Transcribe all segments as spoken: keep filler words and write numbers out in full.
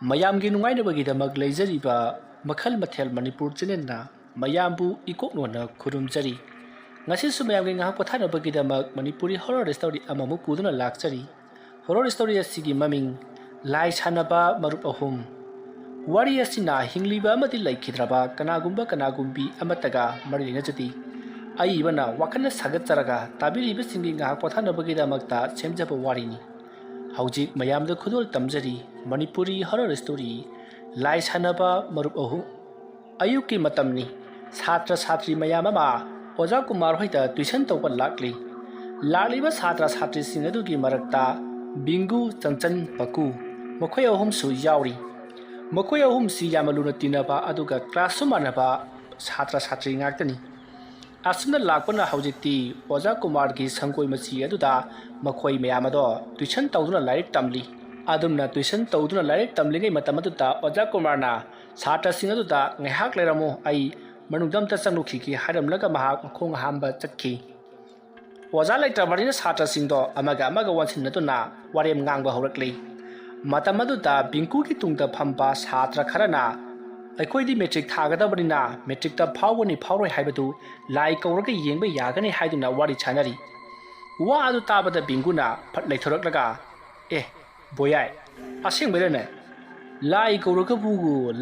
ꯃꯌꯥꯝꯒꯤ ꯅꯨꯡꯉꯥꯏꯅꯕꯒꯤꯗꯃꯛ ꯂꯩꯖꯔꯤꯕ ꯃꯈꯜ ꯃꯊꯦꯜ ꯃꯅꯤꯄꯨꯔ ꯆꯦꯅꯦꯜꯅ ꯃꯌꯥꯝꯕꯨ ꯏꯀꯣꯛꯅꯣꯟꯅ ꯈꯨꯔꯨꯝꯖꯔꯤ꯫ ꯉꯁꯤꯁꯨ ꯃꯌꯥꯝꯒꯤ ꯉꯥꯏꯍꯥꯛ ꯄꯣꯊꯥꯅꯕꯒꯤꯗꯃꯛ ꯃꯅꯤꯄꯨꯔꯤ ꯍꯣꯔꯔ ꯁ꯭ꯇꯣꯔꯤ ꯑꯃꯃꯨꯛ ꯄꯨꯗꯨꯅ ꯂꯥꯛꯆꯔꯤ꯫ ꯍꯣꯔꯔ ꯁ꯭ꯇꯣꯔꯤ ꯑꯁꯤꯒꯤ ꯃꯃꯤꯡ ꯂꯥꯏ ꯁꯥꯟꯅꯕ ꯃꯔꯨꯞ ꯑꯍꯨꯝ꯫ ꯋꯥꯔꯤ ꯑꯁꯤꯅ ꯍꯤꯡꯂꯤꯕ ꯑꯃꯗꯤ ꯂꯩꯈꯤꯗ꯭ꯔꯕ ꯀꯅꯥꯒꯨꯝꯕ ꯀꯅꯥꯒꯨꯝꯕꯤ ꯑꯃꯠꯇꯒ ꯃꯔꯤ ꯂꯩꯅꯖꯗꯦ꯫ ꯑꯏꯕꯅ ꯋꯥꯈꯜꯅ ꯁꯥꯒꯠꯆꯔꯒ ꯇꯥꯕꯤꯔꯤꯕꯁꯤꯡꯒꯤ ꯉꯥꯏꯍꯥꯛ ꯄꯣꯊꯥꯅꯕꯒꯤꯗꯃꯛꯇ ꯁꯦꯝꯖꯕ ꯋꯥꯔꯤꯅꯤ꯫ ꯍꯧꯖꯤꯛ ꯃꯌꯥꯝꯗ ꯈꯨꯗꯣꯜ ꯇꯝꯖꯔꯤ ꯃꯅꯤꯄꯨꯔꯤ ꯍꯣꯔꯔ ꯁ꯭ꯇꯣꯔꯤ ꯂꯥꯏ ꯁꯥꯟꯅꯕ ꯃꯔꯨꯞ ꯑꯍꯨꯝ꯫ ꯑꯌꯨꯛꯀꯤ ꯃꯇꯝꯅꯤ꯫ ꯁꯥꯇ꯭ꯔ ꯁꯥꯇ꯭ꯔꯤ ꯃꯌꯥꯝ ꯑꯃ ꯑꯣꯖꯥ ꯀꯨꯃꯥꯔ ꯍꯣꯏꯗ ꯇ꯭ꯌꯨꯁꯟ ꯇꯧꯕ ꯂꯥꯛꯂꯤ꯫ ꯂꯥꯛꯂꯤꯕ ꯁꯥꯇ꯭ꯔ ꯁꯥꯇ꯭ꯔꯤꯁꯤꯡ ꯑꯗꯨꯒꯤ ꯃꯔꯛꯇ ꯕꯤꯡꯒꯨ, ꯆꯟꯆꯟ, ꯄꯀꯨ, ꯃꯈꯣꯏ ꯑꯍꯨꯝꯁꯨ ꯌꯥꯎꯔꯤ꯫ ꯃꯈꯣꯏ ꯑꯍꯨꯝꯁꯤ ꯌꯥꯝꯅ ꯂꯨꯅ ꯇꯤꯟꯅꯕ ꯑꯗꯨꯒ ꯀ꯭ꯂꯥꯁꯁꯨ ꯃꯥꯟꯅꯕ ꯁꯥꯇ꯭ꯔ ꯁꯥꯇ꯭ꯔꯤ ꯉꯥꯛꯇꯅꯤ꯫ ꯑꯁꯨꯝꯅ ꯂꯥꯛꯄꯅ ꯍꯧꯖꯤꯛꯇꯤ ꯑꯣꯖꯥ ꯀꯨꯃꯥꯔꯒꯤ ꯁꯪꯒꯣꯏ ꯃꯆꯤ ꯑꯗꯨꯗ ꯃꯈꯣꯏ ꯃꯌꯥꯝ ꯑꯗꯣ ꯇ꯭ꯌꯨꯁꯟ ꯇꯧꯗꯨꯅ ꯂꯥꯏꯔꯤꯛ ꯇꯝꯂꯤ꯫ ꯑꯗꯨꯝꯅ ꯇ꯭ꯌꯨꯁꯟ ꯇꯧꯗꯨꯅ ꯂꯥꯏꯔꯤꯛ ꯇꯝꯂꯤꯉꯩ ꯃꯇꯝ ꯑꯗꯨꯗ ꯑꯣꯖꯥ ꯀꯨꯃꯥꯔꯅ ꯁꯥꯇ꯭ꯔꯁꯤꯡ ꯑꯗꯨꯗ "ꯉꯥꯏꯍꯥꯛ ꯂꯩꯔꯝꯃꯨ, ꯑꯩ ꯃꯅꯨꯡꯗ ꯑꯝꯇ ꯆꯪꯂꯨꯈꯤꯒꯦ" ꯍꯥꯏꯔꯝꯂꯒ ꯃꯍꯥꯛ ꯃꯈꯣꯡ ꯍꯥꯝꯕ ꯆꯠꯈꯤ꯫ ꯑꯣꯖꯥ ꯂꯩꯇ꯭ꯔꯕꯅꯤꯅ ꯁꯥꯇ꯭ꯔꯁꯤꯡꯗꯣ ꯑꯃꯒ ꯑꯃꯒ ꯑꯣꯟꯁꯤꯟꯅꯗꯨꯅ ꯋꯥꯔꯦꯝ ꯉꯥꯡꯕ ꯍꯧꯔꯛꯂꯤ꯫ ꯃꯇꯝ ꯑꯗꯨꯗ ꯕꯤꯡꯀꯨꯒꯤ ꯇꯨꯡꯗ ꯐꯝꯕ ꯁꯥꯇ꯭ꯔ ꯈꯔꯅ, "ꯑꯩꯈꯣꯏꯗꯤ ꯃꯦꯇ꯭ꯔꯤꯛ ꯊꯥꯒꯗꯕꯅꯤꯅ ꯃꯦꯇ꯭ꯔꯤꯛꯇ ꯐꯥꯎꯒꯅꯤ ꯐꯥꯎꯔꯣꯏ ꯍꯥꯏꯕꯗꯨ ꯂꯥꯏ ꯀꯧꯔꯒ ꯌꯦꯡꯕ ꯌꯥꯒꯅꯤ" ꯍꯥꯏꯗꯨꯅ ꯋꯥꯔꯤ ꯁꯥꯅꯔꯤ꯫ ꯋꯥ ꯑꯗꯨ ꯇꯥꯕꯗ ꯕꯤꯡꯒꯨꯅ ꯐꯠ ꯂꯩꯊꯣꯔꯛꯂꯒ, "ꯑꯦ, ꯕꯣꯌꯥꯏ, ꯑꯁꯦꯡꯕꯩꯔꯅꯦ? ꯂꯥꯏ ꯀꯧꯔꯒꯕꯨ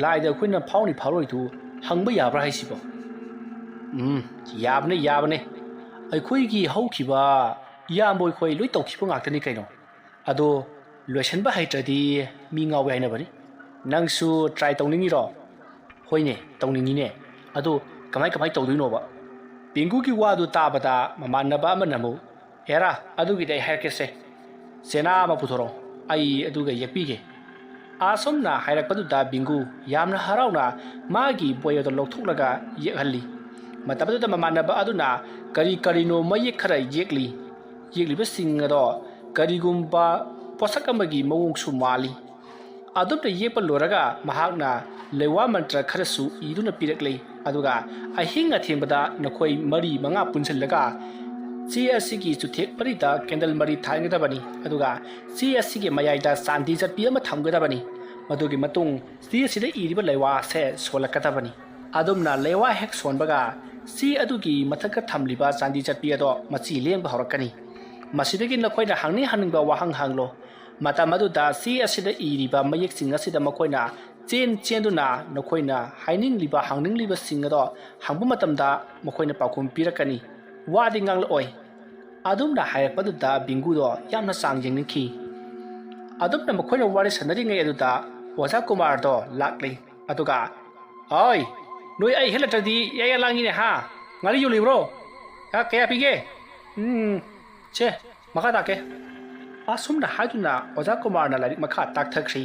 ꯂꯥꯏꯗ ꯑꯩꯈꯣꯏꯅ ꯐꯥꯎꯅꯤ ꯐꯥꯎꯔꯣꯏꯗꯨ ꯍꯪꯕ ꯌꯥꯕ꯭ꯔꯥ ꯍꯥꯏꯁꯤꯕꯣ?" "ꯎꯝ, ꯌꯥꯕꯅꯦ, ꯌꯥꯕꯅꯦ꯫ ꯑꯩꯈꯣꯏꯒꯤ ꯍꯧꯈꯤꯕ ꯏꯌꯥꯝꯕ ꯑꯩꯈꯣꯏ ꯂꯣꯏ ꯇꯧꯈꯤꯕ ꯉꯥꯛꯇꯅꯤ ꯀꯩꯅꯣ꯫ ꯑꯗꯣ ꯂꯣꯏꯁꯤꯟꯕ ꯍꯩꯇ꯭ꯔꯗꯤ ꯃꯤ ꯉꯥꯎꯋꯦ ꯍꯥꯏꯅꯕꯅꯤ꯫ ꯅꯪꯁꯨ ꯇ꯭ꯔꯥꯏ ꯇꯧꯅꯤꯡꯉꯤꯔꯣ?" "ꯍꯣꯏꯅꯦ, ꯇꯧꯅꯤꯡꯉꯤꯅꯦ꯫ ꯑꯗꯣ ꯀꯃꯥꯏ ꯀꯃꯥꯏ ꯇꯧꯗꯣꯏꯅꯣꯕ?" ꯄꯤꯡꯒꯨꯒꯤ ꯋꯥꯗꯨ ꯇꯥꯕꯗ ꯃꯃꯥꯟꯅꯕ ꯑꯃꯅ ꯑꯃꯨꯛ, "ꯑꯦꯔꯥ, ꯑꯗꯨꯒꯤꯗꯤ ꯑꯩ ꯍꯥꯏꯔꯛꯀꯦꯁꯦ꯫ ꯆꯦꯅꯥ ꯑꯃ ꯄꯨꯊꯣꯔꯛꯑꯣ, ꯑꯩ ꯑꯗꯨꯒ ꯌꯦꯛꯄꯤꯒꯦ"꯫ ꯑꯁꯨꯝꯅ ꯍꯥꯏꯔꯛꯄꯗꯨꯗ ꯕꯤꯡꯒꯨ ꯌꯥꯝꯅ ꯍꯔꯥꯎꯅ ꯃꯥꯒꯤ ꯕꯣꯏ ꯑꯗꯨ ꯂꯧꯊꯣꯛꯂꯒ ꯌꯦꯛꯍꯜꯂꯤ꯫ ꯃꯇꯝ ꯑꯗꯨꯗ ꯃꯃꯥꯟꯅꯕ ꯑꯗꯨꯅ ꯀꯔꯤ ꯀꯔꯤꯅꯣ ꯃꯌꯦꯛ ꯈꯔ ꯌꯦꯛꯂꯤ꯫ ꯌꯦꯛꯂꯤꯕꯁꯤꯡ ꯑꯗꯣ ꯀꯔꯤꯒꯨꯝꯕ ꯄꯣꯠꯁꯛ ꯑꯃꯒꯤ ꯃꯑꯣꯡꯁꯨ ꯃꯥꯜꯂꯤ꯫ ꯑꯗꯨꯝꯅ ꯌꯦꯛꯄ ꯂꯣꯏꯔꯒ ꯃꯍꯥꯛꯅ ꯂꯩꯋꯥ ꯃꯟꯇ꯭ꯔ ꯈꯔꯁꯨ ꯏꯗꯨꯅ ꯄꯤꯔꯛꯂꯦ꯫ ꯑꯗꯨꯒ ꯑꯍꯤꯡ ꯑꯊꯦꯡꯕꯗ ꯅꯈꯣꯏ ꯃꯔꯤ ꯃꯉꯥ ꯄꯨꯟꯁꯤꯜꯂꯒ ꯆꯦ ꯑꯁꯤꯒꯤ ꯆꯨꯊꯦꯛ ꯃꯔꯤꯗ ꯀꯦꯟꯗꯜ ꯃꯔꯤ ꯊꯥꯟꯒꯗꯕꯅꯤ꯫ ꯑꯗꯨꯒ ꯆꯦ ꯑꯁꯤꯒꯤ ꯃꯌꯥꯏꯗ ꯆꯥꯟꯗꯤ ꯆꯠꯄꯤ ꯑꯃ ꯊꯝꯒꯗꯕꯅꯤ꯫ ꯃꯗꯨꯒꯤ ꯃꯇꯨꯡ ꯆꯦ ꯑꯁꯤꯗ ꯏꯔꯤꯕ ꯂꯩꯋꯥ ꯑꯁꯦ ꯁꯣꯜꯂꯛꯀꯗꯕꯅꯤ꯫ ꯑꯗꯨꯝꯅ ꯂꯩꯋꯥ ꯍꯦꯛ ꯁꯣꯟꯕꯒ ꯆꯦ ꯑꯗꯨꯒꯤ ꯃꯊꯛꯇ ꯊꯝꯂꯤꯕ ꯆꯥꯟꯗꯤ ꯆꯠꯄꯤ ꯑꯗꯣ ꯃꯆꯤ ꯂꯦꯡꯕ ꯍꯧꯔꯛꯀꯅꯤ꯫ ꯃꯁꯤꯗꯒꯤ ꯅꯈꯣꯏꯅ ꯍꯪꯅꯤꯡ ꯍꯪꯅꯤꯡꯕ ꯋꯥꯍꯪ ꯍꯪꯂꯣ꯫ ꯃꯇꯝ ꯑꯗꯨꯗ ꯆꯦ ꯑꯁꯤꯗ ꯏꯔꯤꯕ ꯃꯌꯦꯛꯁꯤꯡ ꯑꯁꯤꯗ ꯃꯈꯣꯏꯅ ꯆꯦꯟ ꯆꯦꯟꯗꯨꯅ ꯅꯈꯣꯏꯅ ꯍꯥꯏꯅꯤꯡꯂꯤꯕ ꯍꯪꯅꯤꯡꯂꯤꯕꯁꯤꯡ ꯑꯗꯣ ꯍꯪꯕ ꯃꯇꯝꯗ ꯃꯈꯣꯏꯅ ꯄꯥꯎꯈꯨꯝ ꯄꯤꯔꯛꯀꯅꯤ꯫ ꯋꯥꯗꯤ ꯉꯥꯡꯂꯛꯑꯣꯏ꯫ ꯑꯗꯨꯝꯅ ꯍꯥꯏꯔꯛꯄꯗꯨꯗ ꯕꯤꯡꯒꯨꯗꯣ ꯌꯥꯝꯅ ꯆꯥꯡ ꯌꯦꯡꯅꯤꯡꯈꯤ꯫ ꯑꯗꯨꯝꯅ ꯃꯈꯣꯏꯅ ꯋꯥꯔꯤ ꯁꯥꯟꯅꯔꯤꯉꯩ ꯑꯗꯨꯗ ꯑꯣꯖꯥ ꯀꯨꯃꯥꯔꯗꯣ ꯂꯥꯛꯂꯤ꯫ ꯑꯗꯨꯒ, "ꯍꯣꯏ, ꯅꯣꯏ ꯑꯩ ꯍꯦꯜꯂꯛꯇ꯭ꯔꯗꯤ ꯌꯥ ꯌꯥ ꯂꯥꯡꯉꯤꯅꯦ ꯍꯥ? ꯉꯥꯔꯤ ꯌꯣꯜꯂꯤꯕ꯭ꯔꯣ? ꯍꯥ, ꯀꯌꯥ ꯄꯤꯒꯦ? ꯎꯝ, ꯁꯦ, ꯃꯈꯥ ꯇꯥꯛꯀꯦ"꯫ ꯑꯁꯨꯝꯅ ꯍꯥꯏꯗꯨꯅ ꯑꯣꯖꯥ ꯀꯨꯃꯥꯔꯅ ꯂꯥꯏꯔꯤꯛ ꯃꯈꯥ ꯇꯥꯛꯊꯈ꯭ꯔꯤ꯫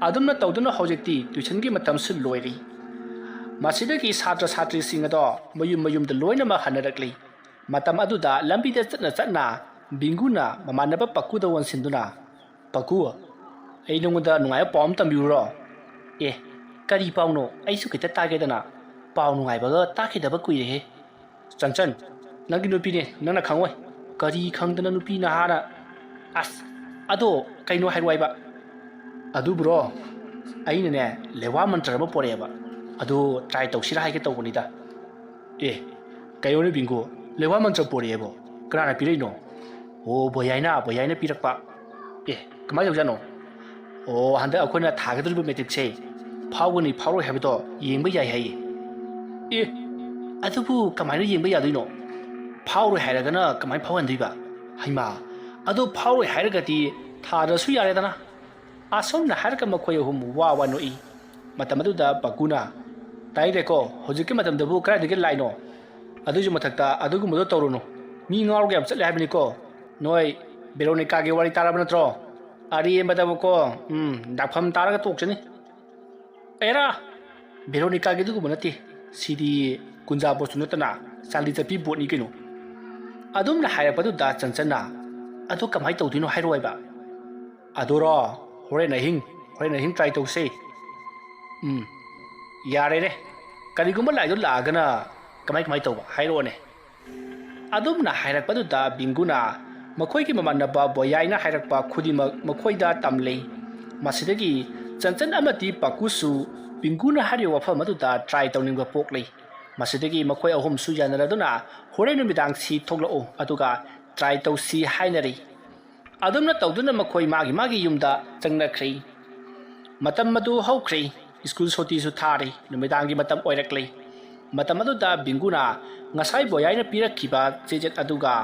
ꯑꯗꯨꯝꯅ ꯇꯧꯗꯨꯅ ꯍꯧꯖꯤꯛꯇꯤ ꯇ꯭ꯌꯨꯁꯟꯒꯤ ꯃꯇꯝꯁꯨ ꯂꯣꯏꯔꯤ꯫ ꯃꯁꯤꯗꯒꯤ ꯁꯥꯇ꯭ꯔ ꯁꯥꯇ꯭ꯔꯤꯁꯤꯡ ꯑꯗꯣ ꯃꯌꯨꯝ ꯃꯌꯨꯝꯗ ꯂꯣꯏꯅꯃꯛ ꯍꯟꯅꯔꯛꯂꯤ꯫ ꯃꯇꯝ ꯑꯗꯨꯗ ꯂꯝꯕꯤꯗ ꯆꯠꯅ ꯆꯠꯅ ꯕꯤꯡꯒꯨꯅ ꯃꯃꯥꯟꯅꯕ ꯄꯛꯀꯨꯗ ꯑꯣꯟꯁꯤꯟꯗꯨꯅ, "ꯄꯛꯀꯨ, ꯑꯩ ꯅꯉꯣꯟꯗ ꯅꯨꯡꯉꯥꯏꯕ ꯄꯥꯎ ꯑꯃ ꯇꯝꯕꯤꯔꯨꯔꯣ?" "ꯑꯦ, ꯀꯔꯤ ꯄꯥꯎꯅꯣ? ꯑꯩꯁꯨ ꯈꯤꯇ ꯇꯥꯒꯦꯗꯅ꯫ ꯄꯥꯎ ꯅꯨꯡꯉꯥꯏꯕꯒ ꯇꯥꯈꯤꯗꯕ ꯀꯨꯏꯔꯦꯍꯦ"꯫ "ꯆꯟꯆꯟ, ꯅꯪꯒꯤ ꯅꯨꯄꯤꯅꯦ, ꯅꯪꯅ ꯈꯪꯉꯣꯏ꯫ ꯀꯔꯤ ꯈꯪꯗꯅ ꯅꯨꯄꯤ ꯅꯍꯥꯅ?" "ꯑꯁ, ꯑꯗꯣ ꯀꯩꯅꯣ ꯍꯥꯏꯔꯣ ꯍꯥꯏꯕ?" "ꯑꯗꯨꯕꯨꯔꯣ, ꯑꯩꯅꯅꯦ ꯂꯩꯋꯥ ꯃꯟꯇ꯭ꯔ ꯑꯃ ꯄꯣꯔꯛꯑꯦꯕ꯫ ꯑꯗꯨ ꯇ꯭ꯔꯥꯏ ꯇꯧꯁꯤꯔꯥ ꯍꯥꯏꯒꯦ ꯇꯧꯕꯅꯤꯗ"꯫ "ꯑꯦ, ꯀꯩꯅꯣꯅꯦ ꯕꯤꯡꯒꯨ, ꯂꯩꯋꯥ ꯃꯟꯇ꯭ꯔ ꯄꯣꯔꯛꯑꯦꯕꯣ? ꯀꯅꯥꯅ ꯄꯤꯔꯛꯏꯅꯣ?" "ꯑꯣ, ꯕꯣꯌꯥꯏꯅ, ꯕꯣꯌꯥꯏꯅ ꯄꯤꯔꯛꯄ"꯫ "ꯑꯦ, ꯀꯃꯥꯏꯅ ꯇꯧꯖꯥꯠꯅꯣ?" "ꯑꯣ, ꯍꯟꯗꯛ ꯑꯩꯈꯣꯏꯅ ꯊꯥꯒꯗꯧꯔꯤꯕ ꯃꯦꯇ꯭ꯔꯤꯛꯁꯦ ꯐꯥꯎꯒꯅꯤ ꯐꯥꯎꯔꯣꯏ ꯍꯥꯏꯕꯗꯣ ꯌꯦꯡꯕ ꯌꯥꯏ ꯍꯥꯏꯌꯦ"꯫ "ꯑꯦ, ꯑꯗꯨꯕꯨ ꯀꯃꯥꯏꯅ ꯌꯦꯡꯕ ꯌꯥꯗꯣꯏꯅꯣ? ꯐꯥꯎꯔꯣꯏ ꯍꯥꯏꯔꯒꯅ ꯀꯃꯥꯏꯅ ꯐꯥꯎꯍꯟꯗꯣꯏꯕ?" "ꯍꯩꯃꯥ, ꯑꯗꯨ ꯐꯥꯎꯔꯣꯏ ꯍꯥꯏꯔꯒꯗꯤ ꯊꯥꯗ꯭ꯔꯁꯨ ꯌꯥꯔꯦꯗꯅ"꯫ ꯑꯁꯨꯝꯅ ꯍꯥꯏꯔꯒ ꯃꯈꯣꯏ ꯑꯍꯨꯝ ꯋꯥ ꯋꯥ ꯅꯣꯛꯏ꯫ ꯃꯇꯝ ꯑꯗꯨꯗ ꯄꯛꯀꯨꯅ, "ꯇꯥꯏꯗꯦꯀꯣ, ꯍꯧꯖꯤꯛꯀꯤ ꯃꯇꯝꯗꯕꯨ ꯀꯗꯥꯏꯗꯒꯤ ꯂꯥꯏꯅꯣ? ꯑꯗꯨꯒꯤꯁꯨ ꯃꯊꯛꯇ ꯑꯗꯨꯒꯨꯝꯕꯗꯣ ꯇꯧꯔꯨꯅꯨ꯫ ꯃꯤ ꯉꯥꯎꯔꯒ ꯌꯥꯝ ꯆꯠꯂꯦ ꯍꯥꯏꯕꯅꯤꯀꯣ꯫ ꯅꯣꯏ ꯕꯦꯔꯣꯅꯤꯀꯥꯒꯤ ꯋꯥꯔꯤ ꯇꯥꯔꯕ ꯅꯠꯇ꯭ꯔꯣ? ꯑꯔꯦꯝꯕꯗꯕꯨꯀꯣ, ꯎꯝ, ꯗꯥꯛꯐꯝ ꯇꯥꯔꯒ ꯇꯣꯛꯆꯅꯤ"꯫ "ꯑꯦꯔꯥ, ꯕꯦꯔꯣꯅꯤꯀꯥꯒꯤ ꯑꯗꯨꯒꯨꯝꯕ ꯅꯠꯇꯦ꯫ ꯁꯤꯗꯤ ꯀꯨꯟꯖꯥ ꯕꯣꯠꯁꯨ ꯅꯠꯇꯅ ꯆꯥꯟꯗꯤ ꯆꯠꯄꯤ ꯕꯣꯠꯅꯤ ꯀꯩꯅꯣ"꯫ ꯑꯗꯨꯝꯅ ꯍꯥꯏꯔꯛꯄꯗꯨꯗ ꯆꯟꯆꯟꯅ, "ꯑꯗꯨ ꯀꯃꯥꯏꯅ ꯇꯧꯗꯣꯏꯅꯣ ꯍꯥꯏꯔꯛꯑꯣ ꯍꯥꯏꯕ?" "ꯑꯗꯨꯔꯣ, ꯍꯣꯔꯦꯟ ꯑꯍꯤꯡ, ꯍꯣꯔꯦꯟ ꯑꯍꯤꯡ ꯇ꯭ꯔꯥꯏ ꯇꯧꯁꯦ"꯫ "ꯎꯝ, ꯌꯥꯔꯦꯅꯦ꯫ ꯀꯔꯤꯒꯨꯝꯕ ꯂꯥꯏꯗꯣ ꯂꯥꯛꯑꯒꯅ ꯀꯃꯥꯏ ꯀꯃꯥꯏ ꯇꯧꯕ ꯍꯥꯏꯔꯛꯑꯣꯅꯦ"꯫ ꯑꯗꯨꯝꯅ ꯍꯥꯏꯔꯛꯄꯗꯨꯗ ꯕꯤꯡꯒꯨꯅ ꯃꯈꯣꯏꯒꯤ ꯃꯃꯥꯟꯅꯕ ꯕꯣꯌꯥꯏꯅ ꯍꯥꯏꯔꯛꯄ ꯈꯨꯗꯤꯡꯃꯛ ꯃꯈꯣꯏꯗ ꯇꯝꯂꯤ꯫ ꯃꯁꯤꯗꯒꯤ ꯆꯟꯆꯟ ꯑꯃꯗꯤ ꯄꯥꯀꯨꯁꯨ ꯕꯤꯡꯒꯨꯅ ꯍꯥꯏꯔꯤꯕ ꯋꯥꯐꯝ ꯑꯗꯨꯗ ꯇ꯭ꯔꯥꯏ ꯇꯧꯅꯤꯡꯕ ꯄꯣꯛꯂꯤ꯫ ꯃꯁꯤꯗꯒꯤ ꯃꯈꯣꯏ ꯑꯍꯨꯝꯁꯨ ꯌꯥꯅꯔꯗꯨꯅ ꯍꯣꯔꯦꯟ ꯅꯨꯃꯤꯗꯥꯡꯁꯤ ꯊꯣꯛꯂꯛꯎ, ꯑꯗꯨꯒ ꯇ꯭ꯔꯥꯏ ꯇꯧꯁꯤ ꯍꯥꯏꯅꯔꯤ꯫ ꯑꯗꯨꯝꯅ ꯇꯧꯗꯨꯅ ꯃꯈꯣꯏ ꯃꯥꯒꯤ ꯃꯥꯒꯤ ꯌꯨꯝꯗ ꯆꯪꯅꯈ꯭ꯔꯦ꯫ ꯃꯇꯝ ꯑꯗꯨ ꯍꯧꯈ꯭ꯔꯦ꯫ ꯁ꯭ꯀꯨꯜ ꯁꯨꯇꯤꯁꯨ ꯊꯥꯔꯦ꯫ ꯅꯨꯃꯤꯗꯥꯡꯒꯤ ꯃꯇꯝ ꯑꯣꯏꯔꯛꯂꯦ꯫ ꯃꯇꯝ ꯑꯗꯨꯗ ꯕꯤꯡꯒꯨꯅ ꯉꯁꯥꯏ ꯕꯣꯌꯥꯏꯅ ꯄꯤꯔꯛꯈꯤꯕ ꯆꯦꯆꯦꯠ ꯑꯗꯨꯒ